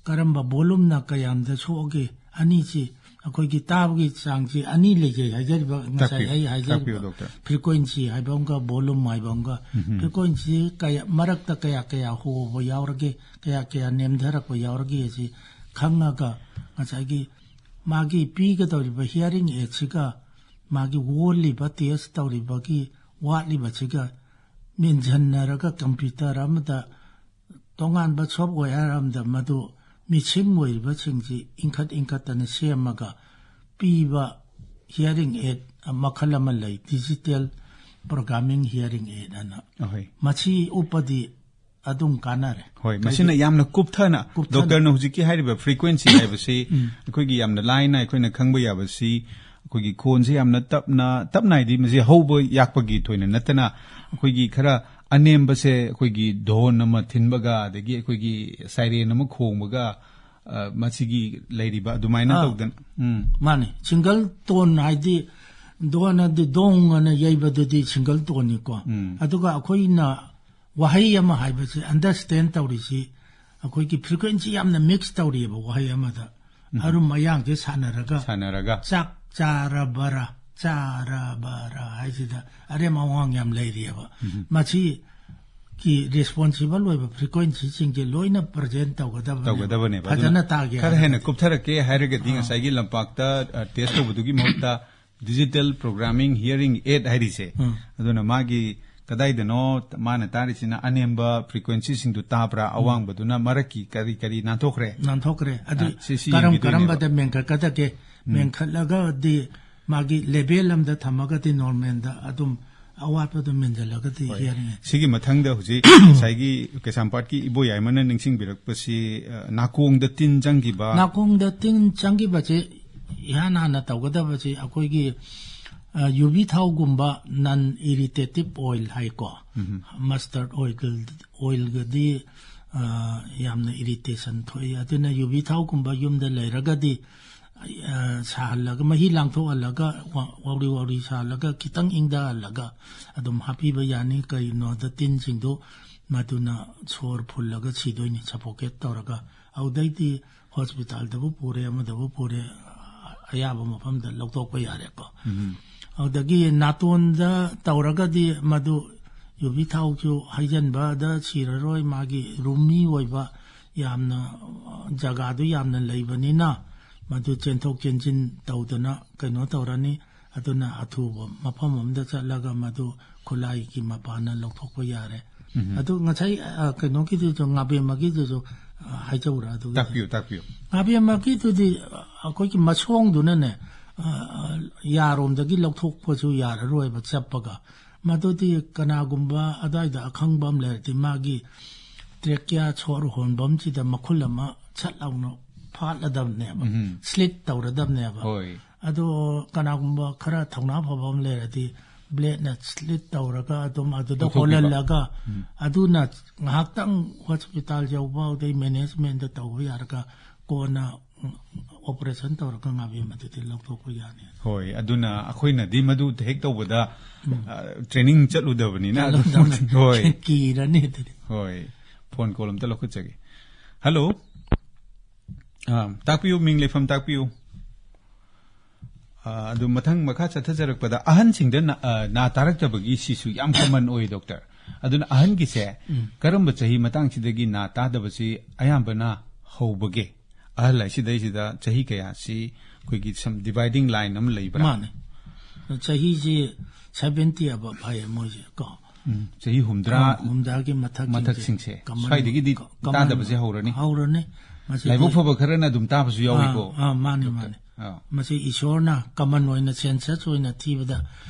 ꯀꯔꯝꯕ ꯚꯣꯂꯨꯝꯅ ꯀꯌꯥꯝꯗ ꯁꯣꯛꯑꯒꯦ, ꯑꯅꯤꯁꯤ ꯑꯩꯈꯣꯏꯒꯤ ꯇꯥꯕꯒꯤ ꯆꯥꯡꯁꯤ ꯑꯅꯤ ꯂꯩꯖꯩ ꯍꯥꯏꯖꯔꯤꯕ, ꯉꯁꯥꯏ ꯇꯥꯛꯄꯤꯌꯨ, ꯑꯩ ꯇꯥꯛꯄꯤꯌꯨ, ꯍꯥꯏꯖꯔꯤꯕ ꯗꯣꯛꯇꯔ꯫ ꯐ꯭ꯔꯤꯀ꯭ꯋꯦꯟꯁꯤ ꯍꯥꯏꯕ ꯑꯃꯒ ꯚꯣꯂꯨꯝ ꯍꯥꯏꯕ ꯑꯃꯒ꯫ ꯎꯝ꯫ ꯐ꯭ꯔꯤꯀ꯭ꯋꯦꯟꯁꯤ ꯀꯌꯥ, ꯃꯔꯛꯇ ꯀꯌꯥ ꯀꯌꯥ ꯍꯣꯕ ꯌꯥꯎꯔꯒꯦ, ꯀꯌꯥ ꯀꯌꯥ ꯅꯦꯝꯊꯔꯛꯄ ꯌꯥꯎꯔꯒꯦ ꯑꯁꯤ ꯈꯪꯉꯒ ꯉꯁꯥꯏꯒꯤ ꯃꯥꯒꯤ ꯄꯤꯒꯗꯧꯔꯤꯕ ꯍꯤꯌꯔꯤꯡ ꯑꯦꯗꯁꯤꯒ ꯃꯥꯒꯤ ꯑꯣꯜꯂꯤꯕ ꯇꯦꯁ ꯇꯧꯔꯤꯕꯒꯤ ꯋꯥꯠꯂꯤꯕꯁꯤꯒ ꯃꯦꯟꯁꯤꯟꯅꯔꯒ ꯀꯝꯄ꯭ꯌꯨꯇꯔ ꯑꯃꯗ ꯇꯣꯉꯥꯟꯕ ꯁꯣꯐꯋꯦꯌꯔ ꯑꯃꯗ ꯃꯗꯨ ꯃꯤꯁꯤꯡ ꯑꯣꯏꯔꯤꯕꯁꯤꯡꯁꯤ ꯏꯟꯈꯠ ꯏꯟꯈꯠꯇꯅ ꯁꯦꯝꯃꯒ ꯄꯤꯕ ꯍꯤꯌꯔꯤꯡ ꯑꯦꯗ ꯃꯈꯜ ꯑꯃ ꯂꯩ, ꯗꯤꯖꯤꯇꯦꯜ ꯄ꯭ꯔꯣꯒ꯭ꯔꯥꯃꯤꯡ ꯍꯤꯌꯔꯤꯡ ꯑꯦꯗ ꯑꯅ꯫ ꯑꯍꯣꯏ꯫ ꯃꯁꯤ ꯎꯞꯄꯗꯤ ꯑꯗꯨꯝ ꯀꯥꯟꯅꯔꯦ꯫ ꯍꯣꯏ, ꯃꯁꯤꯅ ꯌꯥꯝꯅ ꯀꯨꯞꯊꯅ, ꯀꯨꯞꯊꯅ꯫ ꯗꯣꯛꯇꯔꯅ ꯍꯧꯖꯤꯛꯀꯤ ꯍꯥꯏꯔꯤꯕ frequency ꯍꯥꯏꯕꯁꯤ ꯑꯩꯈꯣꯏꯒꯤ ꯌꯥꯝꯅ ꯂꯥꯏꯅ ꯑꯩꯈꯣꯏꯅ ꯈꯪꯕ ꯌꯥꯕꯁꯤ, ꯑꯩꯈꯣꯏꯒꯤ ꯈꯣꯟꯁꯤ ꯌꯥꯝꯅ ꯇꯞꯅ, ꯇꯞꯅ ꯍꯥꯏꯗꯤ ꯃꯁꯤ ꯍꯧꯕ ꯌꯥꯛꯄꯒꯤ ꯊꯣꯏꯅ ꯅꯠꯇꯅ, ꯑꯩꯈꯣꯏꯒꯤ ꯈꯔ ꯑꯅꯦꯝꯕꯁꯦ ꯑꯩꯈꯣꯏꯒꯤ ꯙꯣꯟ ꯑꯃ ꯊꯤꯟꯕꯒ, ꯑꯗꯒꯤ ꯑꯩꯈꯣꯏꯒꯤ siren ꯑꯃ ꯈꯣꯡꯕꯒ, ꯑ, ꯃꯁꯤꯒꯤ ꯂꯩꯔꯤꯕ ꯑꯗꯨꯃꯥꯏꯅ ꯑꯥ꯫ ꯇꯧꯗꯅ꯫ ꯎꯝ꯫ ꯃꯥꯅꯤ꯫ Single tone ꯍꯥꯏꯗꯤ ꯙꯣꯟ ꯑꯗꯨ ꯗꯣꯡ ꯑꯅ ꯌꯩꯕꯗꯨꯗꯤ single toneꯅꯤꯀꯣ꯫ ꯎꯝ꯫ ꯑꯗꯨꯒ ꯑꯩꯈꯣꯏꯅ ꯋꯥꯍꯩ ꯑꯃ ꯍꯥꯏꯕꯁꯤ understand ꯇꯧꯔꯤꯁꯤ ꯑꯩꯈꯣꯏꯒꯤ frequency ꯌꯥꯝꯅ mix ꯇꯧꯔꯤꯑꯕ ꯋꯥꯍꯩ ꯑꯃꯗ꯫ ꯑꯔꯨꯝ ꯑꯌꯥꯡꯁꯦ ꯁꯥꯟꯅꯔꯒ ꯁꯥꯟꯅꯔꯒ꯫ ꯆꯥꯛ ꯆꯥꯔꯕꯔꯥ, ꯆꯥꯔꯕꯔꯥ ꯍꯥꯏꯁꯤꯗ ꯑꯔꯦꯝ ꯑꯋꯥꯡ ꯌꯥꯝ ꯂꯩꯔꯤꯑꯕ꯫ ꯃꯁꯤꯒꯤ responsible ꯑꯣꯏꯕ frequencyꯁꯤꯡꯁꯦ ꯂꯣꯏꯅ present ꯇꯧꯒꯗꯕꯅꯦꯕ꯫ ꯇꯧꯒꯗꯕꯅꯦꯕ꯫ ꯐꯖꯅ ꯑꯗꯨꯅ ꯇꯥꯒꯦ ꯈꯔ ꯍꯦꯟꯅ ꯍꯥꯏꯔꯒꯗꯤ꯫ ꯀꯨꯞꯊꯔꯛꯀꯦ ꯍꯥꯏꯔꯒꯗꯤ ꯑꯥ꯫ ꯉꯁꯥꯏꯒꯤ ꯂꯝꯄꯥꯛꯇ, ꯑ, test ꯇꯧꯕꯗꯨꯒꯤ ꯃꯍꯨꯠꯇ digital programming hearing aid ꯍꯥꯏꯔꯤꯁꯦ꯫ ꯎꯝ꯫ ꯑꯗꯨꯅ ꯃꯥꯒꯤ ꯀꯗꯥꯏꯗꯅꯣ ꯃꯥꯅ ꯇꯥꯔꯤꯁꯤꯅ ꯑꯅꯦꯝꯕ frequencyꯁꯤꯡꯗꯨ ꯇꯥꯕ꯭ꯔꯥ, ꯑꯋꯥꯡꯕꯗꯨꯅ ꯃꯔꯛꯀꯤ ꯀꯔꯤ ꯀꯔꯤ ꯅꯥꯟꯊꯣꯛꯈ꯭ꯔꯦ? ꯅꯥꯟꯊꯣꯛꯈ꯭ꯔꯦ꯫ ꯑꯗꯨ ꯑ, ꯁꯤ, ꯁꯤ ꯀꯔꯝ ꯌꯦꯡꯕꯤꯗꯣꯏꯅꯦꯕ꯫ ꯀꯔꯝꯕꯗ ꯃꯦꯟꯈꯠꯀꯗꯒꯦ? ꯎꯝ꯫ ꯃꯦꯟꯈꯠꯂꯒꯗꯤ ꯃꯥꯒꯤ level ꯑꯃꯗ ꯊꯝꯃꯒꯗꯤ normalꯗ ꯑꯗꯨꯝ ꯑꯋꯥꯠꯄꯗꯨ ꯃꯦꯟꯁꯤꯜꯂꯒꯗꯤ ꯍꯣꯏ꯫ Hearing aid꯫ ꯁꯤꯒꯤ ꯃꯊꯪꯗ ꯍꯧꯖꯤꯛ ꯉꯁꯥꯏꯒꯤ ꯀꯩꯁꯥꯝꯄꯥꯠꯀꯤ ꯏꯕꯣꯌꯥꯏꯃꯅ ꯅꯤꯡꯁꯤꯡꯕꯤꯔꯛꯄꯁꯤ, ꯑ, ꯅꯥꯀꯣꯡꯗ ꯇꯤꯟ ꯆꯪꯈꯤꯕ꯫ ꯅꯥꯀꯣꯡꯗ ꯇꯤꯟ ꯆꯪꯈꯤꯕꯁꯦ ꯏꯍꯥꯟ ꯍꯥꯟꯅ ꯇꯧꯒꯗꯕꯁꯤ ꯑꯩꯈꯣꯏꯒꯤ, ꯑ, ꯌꯨꯕꯤ ꯊꯥꯎꯒꯨꯝꯕ non irritative oil ꯍꯥꯏꯀꯣ꯫ ꯎꯝ꯫ Mustard oil, oilꯒꯗꯤ, ꯑ, ꯌꯥꯝꯅ irritation ꯊꯣꯛꯏ꯫ ꯑꯗꯨꯅ ꯌꯨꯕꯤ ꯊꯥꯎꯒꯨꯝꯕ ꯌꯨꯝꯗ ꯂꯩꯔꯒꯗꯤ, ꯑ, ꯁꯥꯍꯜꯂꯒ, ꯃꯍꯤ ꯂꯥꯡꯊꯣꯛꯍꯜꯂꯒ, ꯋꯥ-, ꯋꯥꯎꯔꯤ ꯋꯥꯎꯔꯤ ꯁꯥꯍꯜꯂꯒ, ꯈꯤꯇꯪ ꯏꯪꯊꯍꯜꯂꯒ ꯑꯗꯨꯝ ꯍꯥꯞꯄꯤꯕ ꯌꯥꯅꯤ꯫ ꯀꯩꯒꯤꯅꯣꯗ ꯇꯤꯟꯁꯤꯡꯗꯣ ꯃꯗꯨꯅ ꯁꯣꯔ ꯐꯨꯜꯂꯒ ꯁꯤꯗꯣꯏꯅꯤ, suffocate ꯇꯧꯔꯒ꯫ ꯑꯗꯨꯗꯩꯗꯤ hospitalꯗꯕꯨ ꯄꯨꯔꯦ, ꯑꯃꯗꯕꯨ ꯄꯨꯔꯦ, ꯑꯌꯥꯕ ꯃꯐꯝꯗ ꯂꯧꯊꯣꯛꯄ ꯌꯥꯔꯦꯀꯣ꯫ ꯎꯝ꯫ ꯑꯗꯨꯗꯒꯤ ꯅꯥꯇꯣꯟꯗ ꯇꯧꯔꯒꯗꯤ ꯃꯗꯨ ꯌꯨꯕꯤ ꯊꯥꯎꯁꯨ ꯍꯩꯖꯤꯟꯕꯗ ꯁꯤꯔꯔꯣꯏ, ꯃꯥꯒꯤ roomy ꯑꯣꯏꯕ ꯌꯥꯝꯅ, ꯑ, ꯖꯒꯥꯗꯨ ꯌꯥꯝꯅ ꯂꯩꯕꯅꯤꯅ ꯃꯗꯨ ꯆꯦꯟꯊꯣꯛ ꯆꯦꯟꯁꯤꯟ ꯇꯧꯗꯅ ꯀꯩꯅꯣ ꯇꯧꯔꯅꯤ꯫ ꯑꯗꯨꯅ ꯑꯊꯨꯕ ꯃꯐꯝ ꯑꯃꯗ ꯆꯠꯂꯒ ꯃꯗꯨ ꯈꯨꯠꯂꯥꯏꯒꯤ ꯃꯄꯥꯟꯅ ꯂꯧꯊꯣꯛꯄ ꯌꯥꯔꯦ꯫ ꯎꯝ꯫ ꯑꯗꯨ ꯉꯁꯥꯏ, ꯑ, ꯀꯩꯅꯣꯒꯤꯗꯨꯁꯨ, ꯉꯥꯕꯦꯝꯃꯒꯤꯗꯨꯁꯨ, ꯑ, ꯍꯥꯏꯖꯧꯔꯥ ꯑꯗꯨꯒꯤꯗꯨ? ꯇꯥꯛꯄꯤꯌꯨ, ꯇꯥꯛꯄꯤꯌꯨ꯫ ꯉꯥꯕꯦꯝꯃꯒꯤꯗꯨꯗꯤ, ꯑ, ꯑꯩꯈꯣꯏꯒꯤ ꯃꯁꯣꯡꯗꯨꯅꯅꯦ, ꯑ, ꯑ, ꯌꯥꯔꯣꯝꯗꯒꯤ ꯂꯧꯊꯣꯛꯄꯁꯨ ꯌꯥꯔꯔꯣꯏꯕ ꯆꯞꯄꯒ꯫ ꯃꯗꯨꯗꯤ ꯀꯅꯥꯒꯨꯝꯕ ꯑꯗꯨꯋꯥꯏꯗ ꯑꯈꯪꯕ ꯑꯃ ꯂꯩꯔꯗꯤ ꯃꯥꯒꯤ trachea, ꯁꯣꯔ ꯍꯣꯟꯐꯝꯁꯤꯗ ꯃꯈꯨꯜ ꯑꯃ ꯁꯠ ꯂꯥꯎꯅ ꯐꯥꯠꯂꯗꯕꯅꯦꯕ, ꯎꯝ꯫ Slit ꯇꯧꯔꯗꯕꯅꯦꯕ꯫ ꯍꯣꯏ꯫ ꯑꯗꯣ ꯀꯅꯥꯒꯨꯝꯕ ꯈꯔ ꯊꯧꯅꯥ ꯐꯕ ꯑꯃ ꯂꯩꯔꯗꯤ bladeꯅ slit ꯇꯧꯔꯒ ꯑꯗꯨꯝ ꯑꯗꯨꯗ ꯂꯧꯊꯣꯛꯄꯤꯕ꯫ ꯍꯣꯜꯍꯜꯂꯒ, ꯎꯝ꯫ ꯑꯗꯨꯅ ꯉꯥꯏꯍꯥꯛꯇꯪ hospital ꯌꯧꯕ, ꯑꯗꯩ managementꯗ ꯇꯧꯕ ꯌꯥꯔꯒ ꯀꯣꯟꯅ operation ꯇꯧꯔꯒ ꯉꯥꯕꯤ ꯃꯗꯨꯗꯤ ꯂꯧꯊꯣꯛꯄ ꯌꯥꯅꯤ꯫ ꯍꯣꯏ, ꯑꯗꯨꯅ ꯑꯩꯈꯣꯏꯅꯗꯤ ꯃꯗꯨ ꯍꯦꯛ ꯇꯧꯕꯗ, ꯎꯝ꯫ ꯑ, training ꯆꯠꯂꯨꯗꯕꯅꯤꯅ ꯑꯗꯨꯝ ꯆꯠꯂꯨꯗꯕꯅꯤ꯫ ꯍꯣꯏ꯫ ꯀꯤꯔꯅꯤ ꯑꯗꯨꯗꯤ꯫ ꯍꯣꯏ꯫ Phone call ꯑꯝꯇ ꯂꯧꯈꯠꯆꯒꯦ꯫ Hello꯫ ꯑ, ꯇꯥꯛꯄꯤꯌꯨ, ꯃꯤꯡ ꯂꯩꯐꯝ ꯇꯥꯛꯄꯤꯌꯨ꯫ ꯑ, ꯑꯗꯨ ꯃꯊꯪ ꯃꯈꯥ ꯆꯠꯊꯖꯔꯛꯄꯗ ꯑꯍꯟꯁꯤꯡꯗ ꯅꯥ-, ꯑ, ꯅꯥ ꯇꯥꯔꯛꯇꯕꯒꯤ ꯁꯤꯁꯨ ꯌꯥꯝ common ꯑꯣꯏ, doctor꯫ ꯑꯗꯨꯅ ꯑꯍꯟꯒꯤꯁꯦ ꯎꯝ꯫ ꯀꯔꯝꯕ ꯆꯍꯤ ꯃꯇꯥꯡꯁꯤꯗꯒꯤ ꯅꯥ ꯇꯥꯗꯕꯁꯤ ꯑꯌꯥꯝꯕꯅ ꯍꯧꯕꯒꯦ? ꯑꯍꯜ ꯍꯥꯏꯁꯤꯗꯩꯁꯤꯗ ꯆꯍꯤ ꯀꯌꯥꯁꯤ ꯑꯩꯈꯣꯏꯒꯤ some dividing line ꯑꯃ ꯂꯩꯕ꯭ꯔꯥ? ꯃꯥꯅꯦ꯫ ꯆꯍꯤꯁꯤ seventy above ꯍꯥꯏꯌꯦ ꯃꯣꯏꯁꯦ ꯀꯣ꯫ ꯎꯝ, ꯆꯍꯤ ꯍꯨꯝꯗ꯭ꯔꯥ ꯑ, ꯍꯨꯝꯗ꯭ꯔꯥꯒꯤ ꯃꯊꯛꯁꯤꯡꯁꯦ ꯃꯊꯛꯁꯤꯡꯁꯦ, common ꯁ꯭ꯋꯥꯏꯗꯒꯤꯗꯤ ꯀ-, common ꯇꯥꯗꯕꯁꯦ ꯍꯧꯔꯅꯤ꯫ ꯍꯧꯔꯅꯤ꯫ ꯃꯁꯤꯗꯤ ꯂꯥꯏꯕꯛ ꯐꯕ ꯈꯔꯅ ꯑꯗꯨꯝ ꯇꯥꯕꯁꯨ ꯌꯥꯎꯏꯀꯣ꯫ ꯑꯥ, ꯑꯥ, ꯃꯥꯅꯤ, doctor꯫ ꯃꯥꯅꯤ꯫ ꯑꯥ꯫ ꯃꯁꯤ ꯏꯁꯣꯔꯅ common ꯑꯣꯏꯅ census ꯑꯣꯏꯅ ꯊꯤꯕꯗ,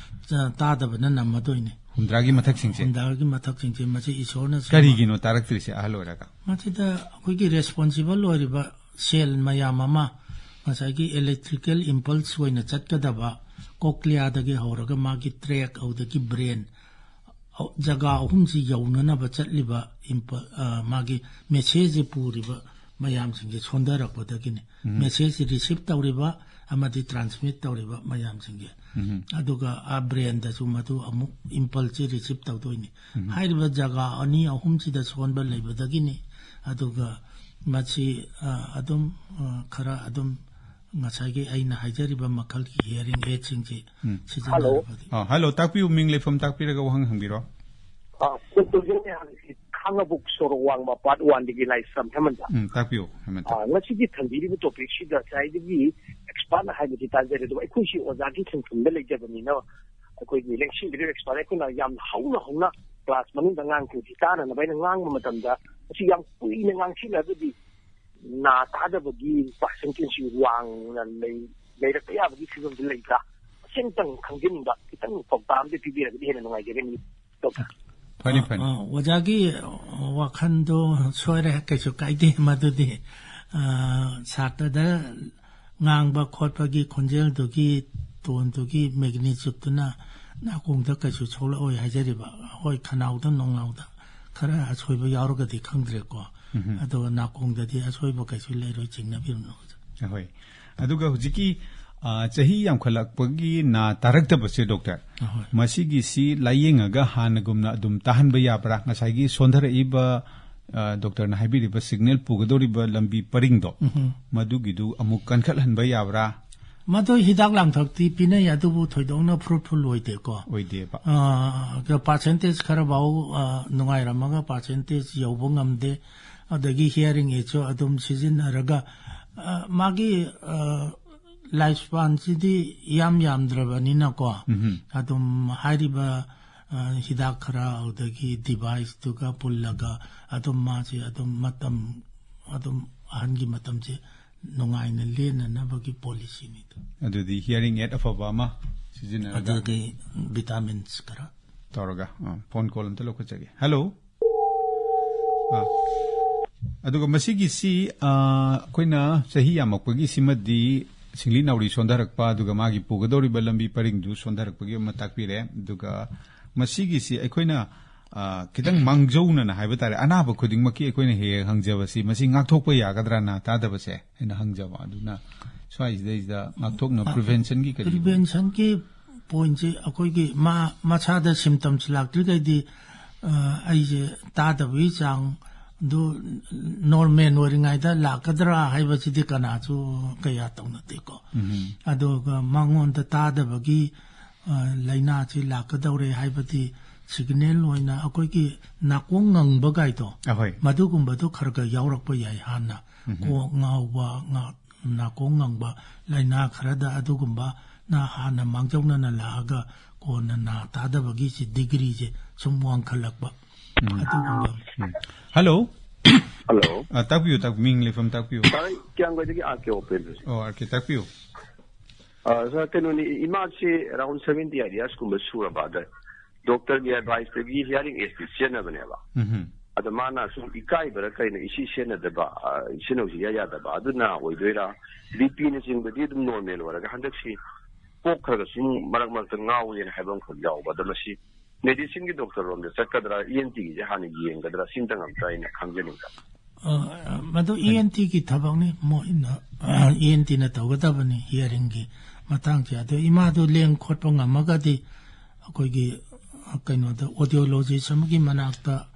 ꯑ, ꯇꯥꯗꯕꯅ ꯅꯝꯃꯗꯣꯏꯅꯤ꯫ ꯍꯨꯝꯗ꯭ꯔꯥꯒꯤ ꯃꯊꯛꯁꯤꯡꯁꯦ꯫ ꯍꯨꯝꯗ꯭ꯔꯥꯒꯤ ꯃꯊꯛꯁꯤꯡꯁꯦ ꯃꯁꯤ ꯏꯁꯣꯔꯅ ꯁꯦꯝꯕ꯫ ꯀꯔꯤꯒꯤꯅꯣ ꯇꯥꯔꯛꯇ꯭ꯔꯤꯁꯦ ꯑꯍꯜ ꯑꯣꯏꯔꯒ? ꯃꯁꯤꯗ ꯑꯩꯈꯣꯏꯒꯤ responsible ꯑꯣꯏꯔꯤꯕ cell ꯃꯌꯥꯝ ꯑꯃ, ꯉꯁꯥꯏꯒꯤ electrical impulse ꯑꯣꯏꯅ ꯆꯠꯀꯗꯕ cochleaꯗꯒꯤ ꯍꯧꯔꯒ ꯃꯥꯒꯤ tract, ꯑꯗꯨꯗꯒꯤ brain, ꯖꯒꯥ ꯑꯍꯨꯝꯁꯤ ꯌꯧꯅꯅꯕ ꯆꯠꯂꯤꯕ ꯏꯝꯄ-, ꯑ, ꯃꯥꯒꯤ messageꯁꯤ ꯄꯨꯔꯤꯕ ꯃꯌꯥꯝꯁꯤꯡꯁꯦ ꯁꯣꯟꯊꯔꯛꯄꯗꯒꯤꯅꯤ꯫ ꯎꯝ꯫ Messageꯁꯤ receive ꯇꯧꯔꯤꯕ ꯑꯃꯗꯤ transmit ꯇꯧꯔꯤꯕ ꯃꯌꯥꯝꯁꯤꯡꯁꯦ꯫ ꯎꯝ꯫ ꯑꯗꯨꯒ ꯑꯥ brainꯗꯁꯨ ꯃꯗꯨ ꯑꯃꯨꯛ impulseꯁꯤ receive ꯇꯧꯗꯣꯏꯅꯤ꯫ ꯎꯝ꯫ ꯍꯥꯏꯔꯤꯕ ꯖꯒꯥ ꯑꯅꯤ ꯑꯍꯨꯝꯁꯤꯗ ꯁꯣꯟꯕ ꯂꯩꯕꯗꯒꯤꯅꯤ꯫ ꯑꯗꯨꯒ ꯃꯁꯤ, ꯑ, ꯑꯗꯨꯝ, ꯑ, ꯈꯔ ꯑꯗꯨꯝ ꯉꯁꯥꯏꯒꯤ ꯑꯩꯅ ꯍꯥꯏꯖꯔꯤꯕ ꯃꯈꯜꯒꯤ hearing aidꯁꯤꯡꯁꯤ ꯎꯝ꯫ ꯁꯤꯖꯤꯟꯅꯔꯕꯗꯤ꯫ Hello꯫ ꯑ, hello, ꯇꯥꯛꯄꯤꯌꯨ, ꯃꯤꯡ ꯂꯩꯐꯝ ꯇꯥꯛꯄꯤꯔꯒ ꯋꯥꯍꯪ ꯍꯪꯕꯤꯔꯣ꯫ ꯑ, ꯗꯣꯛꯇꯔ ꯖꯦꯅꯦ ꯍꯥꯏꯕꯁꯤ ꯈꯥꯡꯉꯕꯣꯛ ꯁꯣꯔꯣꯛ ꯋꯥꯡꯃ part oneꯗꯒꯤ ꯂꯥꯏꯁ꯭ꯔꯝ ꯍꯦꯃꯟꯇ꯫ ꯎꯝ, ꯇꯥꯛꯄꯤꯌꯨ, ꯍꯦꯃꯟꯇ꯫ ꯑ, ꯉꯁꯤꯒꯤ ꯊꯝꯕꯤꯔꯤꯕ topicꯁꯤꯗ ꯉꯁꯥꯏꯗꯒꯤ expertꯅ ꯍꯥꯏꯕꯁꯤ ꯇꯥꯖꯔꯦ, ꯑꯗꯨꯒ ꯑꯩꯈꯣꯏꯁꯤ ꯑꯣꯖꯥꯒꯤ ꯁꯤꯟꯐꯝꯗ ꯂꯩꯖꯕꯅꯤꯅ ꯑꯩꯈꯣꯏꯒꯤ ꯂꯦꯡꯁꯤꯟꯕꯤꯔꯤꯕ expertꯅ ꯑꯩꯈꯣꯏꯅ ꯌꯥꯝ ꯍꯧꯅ ꯍꯧꯅ class ꯃꯅꯨꯡꯗ ꯑꯉꯥꯡꯁꯤꯡꯁꯤ ꯇꯥꯅꯅꯕ ꯑꯩꯅ ꯉꯥꯡꯕ ꯃꯇꯝꯗ ꯃꯁꯤ ꯌꯥꯝ ꯀꯨꯏꯅ ꯉꯥꯡꯁꯤꯜꯂꯒꯗꯤ ꯅꯥ ꯇꯥꯗꯕꯒꯤ percentageꯁꯤ ꯋꯥꯡꯅ ꯂꯩ-, ꯂꯩꯔꯛꯄ ꯌꯥꯕꯒꯤ ꯐꯤꯕꯝꯗ ꯂꯩꯕ꯭ꯔꯥ? ꯁꯤꯝꯇꯪ ꯈꯪꯖꯤꯟꯕ, ꯈꯤꯇꯪ ꯄꯥꯎꯇꯥꯛ ꯑꯃꯗꯤ ꯄꯤꯕꯤꯔꯒꯗꯤ ꯍꯦꯟꯅ ꯅꯨꯡꯉꯥꯏꯖꯒꯅꯤ, ꯗꯣꯛꯇꯔ꯫ ꯐꯅꯤ, ꯐꯅꯤ꯫ ꯑ, ꯑꯣꯖꯥꯒꯤ ꯋꯥꯈꯜꯗꯣ ꯁꯣꯏꯔꯦ, ꯀꯩꯁꯨ ꯀꯥꯏꯗꯦ꯫ ꯃꯗꯨꯗꯤ, ꯑ, ꯁꯥꯇ꯭ꯔꯗ ꯉꯥꯡꯕ ꯈꯣꯠꯄꯒꯤ ꯈꯣꯟꯖꯦꯜꯗꯨꯒꯤ ꯇꯣꯟꯗꯨꯒꯤ ꯃꯦꯒꯅꯤꯆꯨꯠꯇꯨꯅ ꯅꯥꯀꯣꯡꯗ ꯀꯩꯁꯨ ꯁꯣꯛꯂꯛꯑꯣꯏ ꯍꯥꯏꯖꯔꯤꯕ꯫ ꯍꯣꯏ, ꯈꯅꯥꯎꯗ ꯅꯣꯡꯅꯥꯎꯗ ꯈꯔ ꯑꯁꯣꯏꯕ ꯌꯥꯎꯔꯒꯗꯤ ꯈꯪꯗ꯭ꯔꯦꯀꯣ꯫ ꯎꯝꯍꯨꯝ꯫ ꯑꯗꯣ ꯅꯥꯀꯣꯡꯗꯗꯤ ꯑꯁꯣꯏꯕ ꯀꯩꯁꯨ ꯂꯩꯔꯣꯏ, ꯆꯤꯡꯅꯕꯤꯔꯨꯅꯨ꯫ ꯍꯣꯏ꯫ ꯑꯗꯨꯒ ꯍꯧꯖꯤꯛꯀꯤ, ꯑ, ꯆꯍꯤ ꯌꯥꯝꯈꯠꯂꯛꯄꯒꯤ ꯅꯥ ꯇꯥꯔꯛꯇꯕꯁꯦ, ꯗꯣꯛꯇꯔ, ꯑꯍꯣꯏ꯫ ꯃꯁꯤꯒꯤꯁꯤ ꯂꯥꯌꯦꯡꯉꯒ ꯍꯥꯟꯅꯒꯨꯝꯅ ꯑꯗꯨꯝ ꯇꯥꯍꯟꯕ ꯌꯥꯕ꯭ꯔꯥ? ꯉꯁꯥꯏꯒꯤ ꯁꯣꯟꯊꯔꯛꯏꯕ, ꯑ, ꯗꯣꯛꯇꯔꯅ ꯍꯥꯏꯕꯤꯔꯤꯕ ꯁꯤꯒꯅꯦꯜ ꯄꯨꯒꯗꯧꯔꯤꯕ ꯂꯝꯕꯤ ꯄꯔꯤꯡꯗꯣ, ꯎꯝꯍꯨꯝ꯫ ꯃꯗꯨꯒꯤꯗꯨ ꯑꯃꯨꯛ ꯀꯟꯈꯠꯍꯟꯕ ꯌꯥꯕ꯭ꯔꯥ? ꯃꯗꯨ ꯍꯤꯗꯥꯛ ꯂꯥꯡꯊꯛꯇꯤ ꯄꯤꯅꯩ, ꯑꯗꯨꯕꯨ ꯊꯣꯏꯗꯣꯛꯅ ꯐ꯭ꯔꯨꯠꯐꯨꯜ ꯑꯣꯏꯗꯦꯀꯣ꯫ ꯑꯣꯏꯗꯦꯕ꯫ ꯑ, ꯄꯥꯔꯁꯦꯟꯇꯦꯖ ꯈꯔꯐꯥꯎ, ꯑ, ꯅꯨꯡꯉꯥꯏꯔꯝꯃꯒ ꯄꯥꯔꯁꯦꯟꯇꯦꯖ ꯌꯧꯕ ꯉꯝꯗꯦ꯫ ꯑꯗꯒꯤ ꯍꯤꯌꯥꯔꯤꯡ ꯑꯦꯗꯁꯨ ꯑꯗꯨꯝ ꯁꯤꯖꯤꯟꯅꯔꯒ, ꯑ, ꯃꯥꯒꯤ, ꯑ, ꯂꯥꯏꯐ ꯁ꯭ꯄꯥꯟꯁꯤꯗꯤ ꯏꯌꯥꯝ ꯌꯥꯝꯗ꯭ꯔꯕꯅꯤꯅꯀꯣ, ꯎꯝꯍꯨꯝ꯫ ꯑꯗꯨꯝ ꯍꯥꯏꯔꯤꯕ, ꯑ, ꯍꯤꯗꯥꯛ ꯈꯔ, ꯑꯗꯨꯗꯒꯤ ꯗꯤꯚꯥꯏꯁꯇꯨꯒ ꯄꯨꯜꯂꯒ ꯑꯗꯨꯝ ꯃꯥꯁꯦ ꯑꯗꯨꯝ ꯃꯇꯝ, ꯑꯗꯨꯝ ꯑꯍꯟꯒꯤ ꯃꯇꯝꯁꯦ ꯅꯨꯡꯉꯥꯏꯅ ꯂꯦꯟꯅꯅꯕꯒꯤ ꯄꯣꯂꯤꯁꯤꯅꯤꯗ꯫ ꯑꯗꯨꯗꯤ ꯍꯤꯌꯥꯔꯤꯡ ꯑꯦꯗ ꯑꯐꯕ ꯑꯃ ꯁꯤꯖꯤꯟꯅꯔꯒ ꯑꯗꯨꯗꯒꯤ ꯚꯤꯇꯥꯃꯤꯟꯁ ꯈꯔ ꯇꯧꯔꯒ, ꯑ, ꯐꯣꯟ ꯀꯣꯜ ꯑꯝꯇ ꯂꯧꯈꯠꯆꯒꯦ꯫ ꯍꯜꯂꯣ꯫ ꯑ, ꯑꯗꯨꯒ ꯃꯁꯤꯒꯤꯁꯤ, ꯑ, ꯑꯩꯈꯣꯏꯅ ꯆꯍꯤ ꯌꯥꯝꯃꯛꯄꯒꯤ ꯁꯤꯃꯗꯤ ꯁꯤꯡꯂꯤ ꯅꯥꯎꯔꯤ ꯁꯣꯟꯊꯔꯛꯄ, ꯑꯗꯨꯒ ꯃꯥꯒꯤ ꯄꯨꯒꯗꯧꯔꯤꯕ ꯂꯝꯕꯤ ꯄꯔꯤꯡꯗꯨ ꯁꯣꯟꯊꯔꯛꯄꯒꯤ ꯑꯃ ꯇꯥꯛꯄꯤꯔꯦ꯫ ꯑꯗꯨꯒ ꯃꯁꯤꯒꯤꯁꯤ ꯑꯩꯈꯣꯏꯅ, ꯑ, ꯈꯤꯇꯪ ꯃꯥꯡꯖꯧꯅꯅ ꯍꯥꯏꯕ ꯇꯥꯔꯦ, ꯑꯅꯥꯕ ꯈꯨꯗꯤꯡꯃꯛꯀꯤ ꯑꯩꯈꯣꯏꯅ ꯍꯦꯛ ꯍꯦꯛ ꯍꯪꯖꯕꯁꯤ, ꯃꯁꯤ ꯉꯥꯛꯊꯣꯛꯄ ꯌꯥꯒꯗ꯭ꯔꯥ ꯅꯥ ꯇꯥꯗꯕꯁꯦ ꯍꯥꯏꯅ ꯍꯪꯖꯕ꯫ ꯑꯗꯨꯅ ꯁ꯭ꯋꯥꯏꯁꯤꯗꯩꯁꯤꯗ ꯉꯥꯛꯊꯣꯛꯅ ꯑ, ꯄ꯭ꯔꯤꯚꯦꯟꯁꯟꯒꯤ ꯀꯔꯤ? ꯄ꯭ꯔꯤꯚꯦꯟꯁꯟꯒꯤ ꯄꯣꯏꯟꯁꯦ ꯑꯩꯈꯣꯏꯒꯤ ꯃꯥ-, ꯃꯁꯥꯗ ꯁꯤꯝꯇꯝꯁ ꯂꯥꯛꯇ꯭ꯔꯤꯈꯩꯗꯤ, ꯑ, ꯑꯩꯁꯦ ꯇꯥꯗꯕꯒꯤ ꯆꯥꯡꯗꯨ ꯅꯣꯔꯃꯦꯜ ꯑꯣꯏꯔꯤꯉꯩꯗ ꯂꯥꯛꯀꯗ꯭ꯔꯥ ꯍꯥꯏꯕꯁꯤꯗꯤ ꯀꯅꯥꯁꯨ ꯀꯌꯥ ꯇꯧꯅꯗꯦꯀꯣ꯫ ꯎꯝ꯫ ꯑꯗꯨꯒ ꯃꯉꯣꯟꯗ ꯇꯥꯗꯕꯒꯤ, ꯑ, ꯂꯥꯏꯅꯥꯁꯤ ꯂꯥꯛꯀꯗꯧꯔꯦ ꯍꯥꯏꯕꯗꯤ ꯁꯤꯒꯅꯦꯜ ꯑꯣꯏꯅ ꯑꯩꯈꯣꯏꯒꯤ ꯅꯥꯀꯣꯡ ꯉꯪꯕ ꯀꯥꯏꯗꯣ, ꯑꯍꯣꯏ꯫ ꯃꯗꯨꯒꯨꯝꯕꯗꯣ ꯈꯔ ꯈꯔ ꯌꯥꯎꯔꯛꯄ ꯌꯥꯏ ꯍꯥꯟꯅ꯫ ꯎꯝ꯫ ꯀꯣꯛ ꯉꯥꯎꯕ, ꯉꯥ-, ꯅꯥꯀꯣꯡ ꯉꯪꯕ ꯂꯥꯏꯅꯥ ꯈꯔꯗ ꯑꯗꯨꯒꯨꯝꯕꯅ ꯍꯥꯟꯅ ꯃꯥꯡꯖꯧꯅꯅ ꯂꯥꯛꯑꯒ ꯀꯣꯟꯅ ꯅꯥ ꯇꯥꯗꯕꯒꯤꯁꯤ ꯗꯤꯒ꯭ꯔꯤꯁꯦ ꯁꯨꯝ ꯋꯥꯡꯈꯠꯂꯛꯄ꯫ ꯎꯝ꯫ ꯑꯗꯨꯒꯨꯝꯕ꯫ ꯎꯝ꯫ ꯍꯜꯂꯣ꯫ ꯍꯜꯂꯣ꯫ ꯑ, ꯇꯥꯛꯄꯤꯌꯨ, ꯇꯥꯛꯄꯤꯌꯨ, ꯃꯤꯡ ꯂꯩꯐꯝ ꯇꯥꯛꯄꯤꯌꯨ꯫ ꯁꯥꯔ, ꯑꯩ ꯀꯤꯌꯥꯝꯒꯩꯗꯒꯤ ꯑꯥꯔ ꯀꯦ ꯑꯣꯄꯦꯟꯗ꯭ꯔꯖꯤꯠ꯫ ꯑꯣ, ꯑꯥꯔ ꯀꯦ, ꯇꯥꯛꯄꯤꯌꯨ꯫ ꯑ, ꯁꯥꯔ, ꯀꯩꯅꯣꯅꯤ, ꯏꯃꯥꯁꯤ around seventy years ꯀꯨꯝꯕ ꯁꯨꯔꯕ, ꯑꯗ ꯗꯣꯛꯇꯔꯒꯤ ꯑꯦꯗꯚꯥꯏꯁꯇꯒꯤ ꯍꯤꯌꯥꯔꯤꯡ ꯑꯦꯗꯇꯤ ꯁꯤꯖꯤꯟꯅꯕꯅꯦꯕ꯫ ꯎꯝꯍꯨꯝ꯫ ꯑꯗ ꯃꯥꯅ ꯁꯨꯝ ꯏꯀꯥꯏꯕꯔ ꯀꯩꯅꯣ ꯏꯁꯤ ꯁꯤꯖꯤꯟꯅꯗꯕ, ꯑ, ꯁꯤꯖꯤꯟꯅꯧꯁꯤ ꯏꯌꯥ ꯌꯥꯗꯕ, ꯑꯗꯨꯅ ꯑꯣꯏꯗꯣꯏꯔꯥ? ꯕꯤ ꯄꯤꯅꯆꯤꯡꯕꯗꯤ ꯑꯗꯨꯝ ꯅꯣꯔꯃꯦꯜ ꯑꯣꯏꯔꯒ ꯍꯟꯗꯛꯁꯤ ꯀꯣꯛ ꯈꯔꯒ ꯁꯨꯝ ꯃꯔꯛ ꯃꯔꯛꯇ ꯉꯥꯎꯋꯦꯅ ꯍꯥꯏꯕ ꯑꯃꯈꯛ ꯌꯥꯎꯕ꯫ ꯑꯗꯣ ꯃꯁꯤ ꯃꯦꯗꯤꯁꯤꯟꯒꯤ ꯗꯣꯛꯇꯔ ꯔꯣꯝꯗ ꯆꯠꯀꯗ꯭ꯔꯥ, ꯏ ꯑꯦꯟ ꯇꯤꯒꯤꯁꯦ ꯍꯥꯟꯅ ꯌꯦꯡꯒꯗ꯭ꯔꯥ, ꯁꯤꯝꯇꯪ ꯑꯝꯇ ꯑꯩꯅ ꯈꯪꯖꯅꯤꯡꯕ꯫ ꯑ, ꯃꯗꯨ ꯏ ꯑꯦꯟ ꯇꯤꯒꯤ ꯊꯕꯛꯅꯤ, ꯃꯣꯏꯅ, ꯏ ꯑꯦꯟ ꯇꯤꯅ ꯇꯧꯒꯗꯕꯅꯤ ꯍꯤꯌꯥꯔꯤꯡꯒꯤ ꯃꯇꯥꯡꯁꯦ꯫ ꯑꯗꯣ ꯏꯃꯥꯗꯣ ꯂꯦꯡ ꯈꯣꯠꯄ ꯉꯝꯃꯒꯗꯤ ꯑꯩꯈꯣꯏꯒꯤ, ꯑ, ꯀꯩꯅꯣꯗ, ꯑꯣꯗꯤꯌꯣꯂꯣꯖꯤꯁ ꯑꯃꯒꯤ ꯃꯅꯥꯛꯇ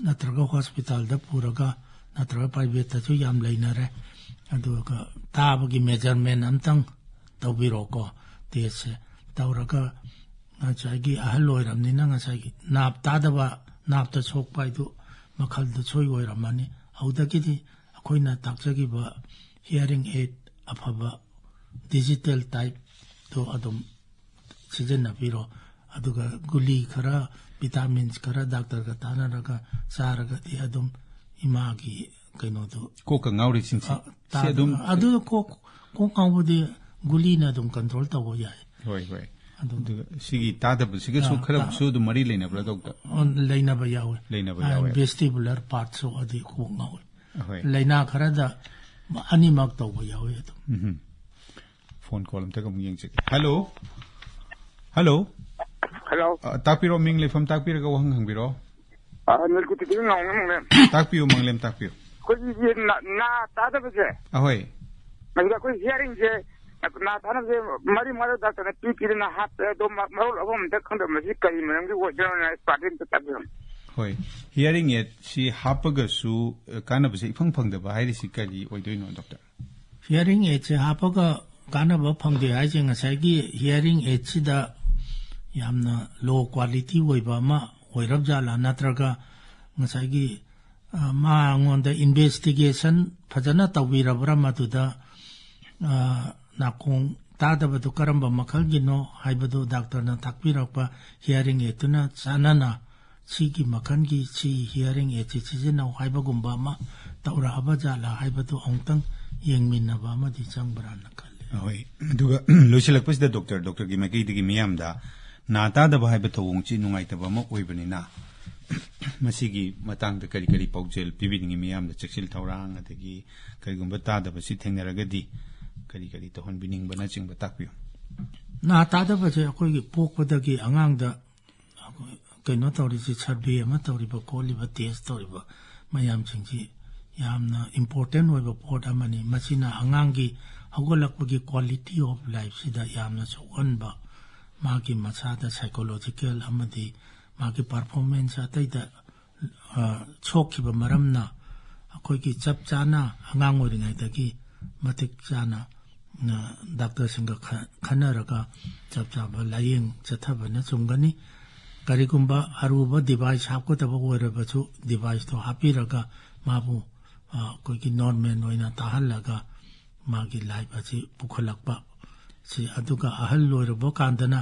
ꯅꯠꯇ꯭ꯔꯒ ꯍꯣꯁꯄꯤꯇꯥꯜꯗ ꯄꯨꯔꯒ ꯅꯠꯇ꯭ꯔꯒ ꯄ꯭ꯔꯥꯏꯚꯦꯠꯇꯁꯨ ꯌꯥꯝ ꯂꯩꯅꯔꯦ꯫ ꯑꯗꯨꯒ ꯇꯥꯕꯒꯤ ꯃꯦꯖꯔꯃꯦꯟ ꯑꯝꯇꯪ ꯇꯧꯕꯤꯔꯣꯀꯣ, ꯇꯦꯁꯁꯦ ꯇꯧꯔꯒ ꯉꯁꯥꯏꯒꯤ ꯑꯍꯜ ꯑꯣꯏꯔꯕꯅꯤꯅ ꯉꯁꯥꯏꯒꯤ ꯅꯥꯞ ꯇꯥꯗꯕ, ꯅꯥꯞꯇ ꯁꯣꯛꯄ ꯍꯥꯏꯗꯨ ꯃꯈꯜꯗꯨ ꯁꯣꯏ ꯑꯣꯏꯔꯝꯃꯅꯤ꯫ ꯑꯗꯨꯗꯒꯤꯗꯤ ꯑꯩꯈꯣꯏꯅ ꯇꯥꯛꯆꯈꯤꯕ ꯍꯤꯌꯥꯔꯤꯡ ꯑꯦꯗ ꯑꯐꯕ ꯗꯤꯖꯤꯇꯦꯜ ꯇꯥꯏꯞꯇꯣ ꯑꯗꯨꯝ ꯁꯤꯖꯤꯟꯅꯕꯤꯔꯣ꯫ ꯑꯗꯨꯒ ꯒꯨꯂꯤ ꯈꯔ, ꯚꯤꯇꯥꯃꯤꯟꯁ ꯈꯔ ꯗꯥꯛꯇꯔꯒ ꯇꯥꯟꯅꯔꯒ ꯆꯥꯔꯒꯗꯤ ꯑꯗꯨꯝ ꯏꯃꯥꯒꯤ ꯀꯩꯅꯣꯗꯨ ꯀꯣꯛꯀ ꯉꯥꯎꯔꯤꯁꯤꯡꯁꯦ ꯑ, ꯁꯤ ꯇꯥꯗ-, ꯑꯗꯨꯝ ꯑꯗꯨ ꯀꯣꯛ, ꯀꯣꯛ ꯉꯥꯎꯕꯗꯤ ꯒꯨꯂꯤꯅ ꯑꯗꯨꯝ ꯀꯟꯇ꯭ꯔꯣꯜ ꯇꯧꯕ ꯌꯥꯏ꯫ ꯍꯣꯏ, ꯍꯣꯏ꯫ ꯑꯗꯨꯝ ꯑꯗꯨꯒ ꯁꯤꯒꯤ ꯇꯥꯗꯕꯁꯤꯒꯁꯨ ꯑ, ꯈꯔꯁꯨ ꯇꯥ-, ꯑꯗꯨꯝ ꯃꯔꯤ ꯂꯩꯅꯕ꯭ꯔꯥ, ꯗꯣꯛꯇꯔ? ꯑ, ꯂꯩꯅꯕ ꯌꯥꯎꯋꯦ꯫ ꯂꯩꯅꯕ ꯑ, ꯌꯥꯎꯋꯦ꯫ ꯚꯦꯁꯇꯤꯕꯨꯂꯔ ꯄꯥꯔꯠꯁꯨ ꯑꯗꯤ ꯀꯣꯛ ꯉꯥꯎꯋꯦ꯫ ꯍꯣꯏ꯫ ꯂꯥꯏꯅꯥ ꯈꯔꯗ ꯑꯅꯤꯃꯛ ꯇꯧꯕ ꯌꯥꯎꯋꯦ ꯑꯗꯨꯝ꯫ ꯎꯝꯍꯨꯝ꯫ ꯐꯣꯟ ꯀꯣꯜ ꯑꯝꯇꯒ ꯑꯃꯨꯛ ꯌꯦꯡꯖꯒꯦ꯫ ꯍꯜꯂꯣ? ꯍꯜꯂꯣ? ꯍꯜꯂꯣ? ꯑ, ꯇꯥꯛꯄꯤꯔꯣ, ꯃꯤꯡ ꯂꯩꯐꯝ ꯇꯥꯛꯄꯤꯔꯒ ꯋꯥꯍꯪ ꯍꯪꯕꯤꯔꯣ꯫ ꯑ, ꯅꯤꯜꯀꯨꯊꯤꯗꯒꯤ ꯉꯥꯎꯅ ꯃꯪꯂꯦꯝ꯫ ꯇꯥꯛꯄꯤꯌꯨ, ꯃꯪꯂꯦꯝ, ꯇꯥꯛꯄꯤꯌꯨ꯫ ꯑꯩꯈꯣꯏꯒꯤ ꯅꯥ, ꯅꯥ ꯇꯥꯗꯕꯁꯦ꯫ ꯑꯍꯣꯏ꯫ ꯃꯁꯤꯗ ꯑꯩꯈꯣꯏ ꯍꯤꯌꯥꯔꯤꯡꯁꯦ, ꯅꯥ ꯇꯥꯅꯕꯁꯦ ꯃꯔꯤ ꯃꯉꯥ ꯗꯥꯛꯇꯔꯅ ꯄꯤ ꯄꯤꯗꯅ ꯍꯥꯞꯄꯦ, ꯑꯗꯣ ꯃ-, ꯃꯔꯣꯜ ꯑꯃ ꯑꯝꯇ ꯈꯪꯗꯕ, ꯃꯁꯤ ꯀꯔꯤ ꯃꯔꯝꯒꯤ ꯑꯣꯏꯗꯣꯏꯅꯣ? ꯑꯦꯛꯁꯄꯥꯔꯠ ꯑꯝꯇ ꯇꯥꯛꯄꯤꯌꯨ꯫ ꯍꯣꯏ꯫ ꯍꯤꯌꯥꯔꯤꯡ ꯑꯦꯗꯁꯤ ꯍꯥꯞꯄꯒꯁꯨ, ꯑ, ꯀꯥꯟꯅꯕꯁꯦ ꯏꯐꯪ ꯐꯪꯗꯕ ꯍꯥꯏꯔꯤꯁꯤ ꯀꯔꯤ ꯑꯣꯏꯗꯣꯏꯅꯣ, ꯗꯣꯛꯇꯔ? ꯍꯤꯌꯥꯔꯤꯡ ꯑꯦꯗꯁꯦ ꯍꯥꯞꯄꯒ ꯀꯥꯟꯅꯕ ꯐꯪꯗꯦ ꯍꯥꯏꯁꯦ ꯉꯁꯥꯏꯒꯤ ꯍꯤꯌꯥꯔꯤꯡ ꯑꯦꯗꯁꯤꯗ ꯌꯥꯝꯅ ꯂꯣ ꯀ꯭ꯋꯥꯂꯤꯇꯤ ꯑꯣꯏꯕ ꯑꯃ ꯑꯣꯏꯔꯕ ꯖꯥꯠꯂꯥ, ꯅꯠꯇ꯭ꯔꯒ ꯉꯁꯥꯏꯒꯤ, ꯑ, ꯃꯉꯣꯟꯗ ꯏꯟꯚꯦꯁꯇꯤꯒꯦꯁꯟ ꯐꯖꯅ ꯇꯧꯕꯤꯔꯕ꯭ꯔꯥ ꯃꯗꯨꯗ, ꯑ, ꯅꯥꯀꯣꯡ ꯇꯥꯗꯕꯗꯨ ꯀꯔꯝꯕ ꯃꯈꯜꯒꯤꯅꯣ ꯍꯥꯏꯕꯗꯨ ꯗꯥꯛꯇꯔꯅ ꯇꯥꯛꯄꯤꯔꯛꯄ ꯍꯤꯌꯥꯔꯤꯡ ꯑꯦꯗꯇꯨꯅ ꯆꯥꯟꯅꯅ ꯁꯤꯒꯤ ꯃꯈꯜꯒꯤ ꯁꯤ ꯍꯤꯌꯥꯔꯤꯡ ꯑꯦꯗꯁꯤ ꯁꯤꯖꯤꯟꯅꯧ ꯍꯥꯏꯕꯒꯨꯝꯕ ꯑꯃ ꯇꯧꯔꯛꯑꯕ ꯖꯥꯠꯂꯥ ꯍꯥꯏꯕꯗꯨ ꯑꯃꯨꯛꯇꯪ ꯌꯦꯡꯃꯤꯟꯅꯕ ꯑꯃꯗꯤ ꯆꯪꯕ꯭ꯔꯥꯅ ꯈꯜꯂꯤ꯫ ꯍꯣꯏ, ꯑꯗꯨꯒ ꯂꯣꯏꯁꯤꯜꯂꯛꯄꯁꯤꯗ ꯗꯣꯛꯇꯔ, ꯗꯣꯛꯇꯔꯒꯤ ꯃꯥꯏꯀꯩꯗꯒꯤ ꯃꯤꯌꯥꯝꯗ ꯅꯥ ꯇꯥꯗꯕ ꯍꯥꯏꯕ ꯊꯧꯑꯣꯡꯁꯤ ꯅꯨꯡꯉꯥꯏꯇꯕ ꯑꯃ ꯑꯣꯏꯕꯅꯤꯅ, ꯃꯁꯤꯒꯤ ꯃꯇꯥꯡꯗ ꯀꯔꯤ ꯀꯔꯤ ꯄꯥꯎꯖꯦꯜ ꯄꯤꯕꯤꯅꯤꯡꯉꯤ ꯃꯤꯌꯥꯝꯗ? ꯆꯦꯛꯁꯤꯜ ꯊꯧꯔꯥꯡ, ꯑꯗꯒꯤ ꯀꯔꯤꯒꯨꯝꯕ ꯇꯥꯗꯕꯁꯤ ꯊꯦꯡꯅꯔꯒꯗꯤ ꯀꯔꯤ ꯀꯔꯤ ꯇꯧꯍꯟꯕꯤꯅꯤꯡꯕꯅꯆꯤꯡꯕ ꯇꯥꯛꯄꯤꯌꯨ꯫ ꯅꯥ ꯇꯥꯗꯕꯁꯦ ꯑꯩꯈꯣꯏꯒꯤ ꯄꯣꯛꯄꯗꯒꯤ ꯑꯉꯥꯡꯗ ꯑꯩꯈꯣꯏ ꯀꯩꯅꯣ ꯇꯧꯔꯤꯁꯤ, ꯁꯔꯚꯦ ꯑꯃ ꯇꯧꯔꯤꯕ, ꯈꯣꯠꯂꯤꯕ, ꯇꯦꯁ ꯇꯧꯔꯤꯕ ꯃꯌꯥꯝꯁꯤꯡꯁꯤ ꯌꯥꯝꯅ ꯏꯝꯄꯣꯔꯇꯦꯟ ꯑꯣꯏꯕ ꯄꯣꯠ ꯑꯃꯅꯤ꯫ ꯃꯁꯤꯅ ꯑꯉꯥꯡꯒꯤ ꯍꯧꯒꯠꯂꯛꯄꯒꯤ ꯀ꯭ꯋꯥꯂꯤꯇꯤ ꯑꯣꯐ ꯂꯥꯏꯐꯁꯤꯗ ꯌꯥꯝꯅ ꯁꯣꯛꯍꯟꯕ, ꯃꯥꯒꯤ ꯃꯁꯥꯗ ꯁꯥꯏꯀꯣꯂꯣꯖꯤꯀꯦꯜ ꯑꯃꯗꯤ ꯃꯥꯒꯤ ꯄꯔꯐꯣꯔꯃꯦꯟꯁ ꯑꯇꯩꯗ, ꯑ, ꯁꯣꯛꯈꯤꯕ ꯃꯔꯝꯅ ꯑꯩꯈꯣꯏꯒꯤ ꯆꯞ ꯆꯥꯅ ꯑꯉꯥꯡ ꯑꯣꯏꯔꯤꯉꯩꯗꯒꯤ ꯃꯇꯤꯛ ꯆꯥꯅ, ꯑ, ꯗꯥꯛꯇꯔꯁꯤꯡꯒ ꯈ-, ꯈꯟꯅꯔꯒ ꯆꯞ ꯆꯥꯕ ꯂꯥꯌꯦꯡ ꯆꯠꯊꯕꯅ ꯆꯨꯝꯒꯅꯤ꯫ ꯀꯔꯤꯒꯨꯝꯕ ꯑꯔꯨꯕ ꯗꯤꯚꯥꯏꯁ ꯍꯥꯞꯀꯗꯕ ꯑꯣꯏꯔꯕꯁꯨ, ꯗꯤꯚꯥꯏꯁꯇꯣ ꯍꯥꯞꯄꯤꯔꯒ ꯃꯥꯕꯨ, ꯑ, ꯑꯩꯈꯣꯏꯒꯤ ꯅꯣꯔꯃꯦꯜ ꯑꯣꯏꯅ ꯇꯥꯍꯜꯂꯒ ꯃꯥꯒꯤ ꯂꯥꯏꯐ ꯑꯁꯤ ꯄꯨꯈꯠꯂꯛꯄ꯫ ꯁꯤ, ꯑꯗꯨꯒ ꯑꯍꯜ ꯑꯣꯏꯔꯕ ꯀꯥꯟꯗꯅ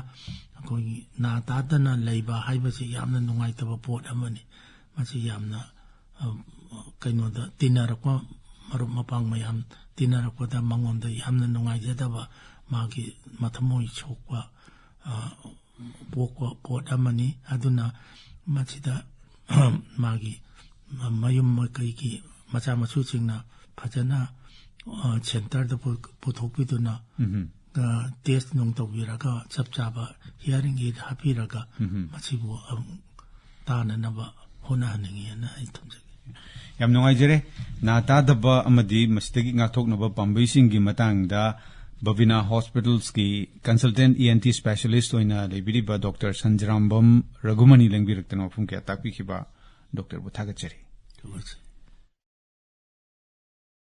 ꯑꯩꯈꯣꯏꯒꯤ ꯅꯥ ꯇꯥꯗꯅ ꯂꯩꯕ ꯍꯥꯏꯕꯁꯤ ꯌꯥꯝꯅ ꯅꯨꯡꯉꯥꯏꯇꯕ ꯄꯣꯠ ꯑꯃꯅꯤ꯫ ꯃꯁꯤ ꯌꯥꯝꯅ, ꯑ, ꯀꯩꯅꯣꯗ ꯇꯤꯟꯅꯔꯛꯄ, ꯃꯔꯨꯞ ꯃꯄꯥꯡ ꯃꯌꯥꯝ ꯇꯤꯟꯅꯔꯛꯄꯗ ꯃꯉꯣꯟꯗ ꯌꯥꯝꯅ ꯅꯨꯡꯉꯥꯏꯖꯗꯕ, ꯃꯥꯒꯤ ꯃꯊꯃꯣꯏ ꯁꯣꯛꯄ, ꯑ, ꯄꯣꯛꯄ ꯄꯣꯠ ꯑꯃꯅꯤ꯫ ꯑꯗꯨꯅ ꯃꯁꯤꯗ ꯃꯥꯒꯤ ꯃꯌꯨꯝ ꯃꯀꯩꯒꯤ ꯃꯆꯥ ꯃꯁꯨꯁꯤꯡꯅ ꯐꯖꯅ, ꯑ, ꯁꯦꯟꯇꯔꯗ ꯄꯨ-, ꯄꯨꯊꯣꯛꯄꯤꯗꯨꯅ, ꯎꯝꯍꯨꯝ꯫ ꯑ, ꯇꯦꯁ ꯅꯨꯡ ꯇꯧꯕꯤꯔꯒ ꯆꯞ ꯆꯥꯕ ꯍꯤꯌꯥꯔꯤꯡ ꯑꯦꯗ ꯍꯥꯞꯄꯤꯔꯒ ꯎꯝꯍꯨꯝ꯫ ꯃꯁꯤꯕꯨ ꯑꯃꯨꯛ ꯇꯥꯅꯅꯕ ꯍꯣꯠꯅꯍꯟꯅꯤꯡꯉꯤ ꯍꯥꯏꯅ ꯑꯩ ꯊꯝꯖꯒꯦ꯫ ꯌꯥꯝ ꯅꯨꯡꯉꯥꯏꯖꯔꯦ꯫ ꯅꯥ ꯇꯥꯗꯕ ꯑꯃꯗꯤ ꯃꯁꯤꯗꯒꯤ ꯉꯥꯛꯊꯣꯛꯅꯕ ꯄꯥꯝꯕꯩꯁꯤꯡꯒꯤ ꯃꯇꯥꯡꯗ ꯕꯕꯤꯅꯥ ꯍꯣꯁꯄꯤꯇꯥꯜꯁꯀꯤ ꯀꯟꯁꯜꯇꯦꯟꯠ ꯏ ꯑꯦꯟ ꯇꯤ ꯁ꯭ꯄꯦꯁꯤꯌꯦꯂꯤꯁꯠ ꯑꯣꯏꯅ ꯂꯩꯕꯤꯔꯤꯕ ꯗꯣꯛꯇꯔ ꯁꯟꯖꯤꯔꯥꯝꯕꯝ ꯔꯘꯨꯃꯅꯤ ꯂꯦꯡꯕꯤꯔꯛꯇꯅ ꯋꯥꯐꯝ ꯀꯌꯥ ꯇꯥꯛꯄꯤꯈꯤꯕ ꯗꯣꯛꯇꯔꯕꯨ ꯊꯥꯒꯠꯆꯔꯤ꯫ ꯊꯥꯒꯠꯆꯔꯤ꯫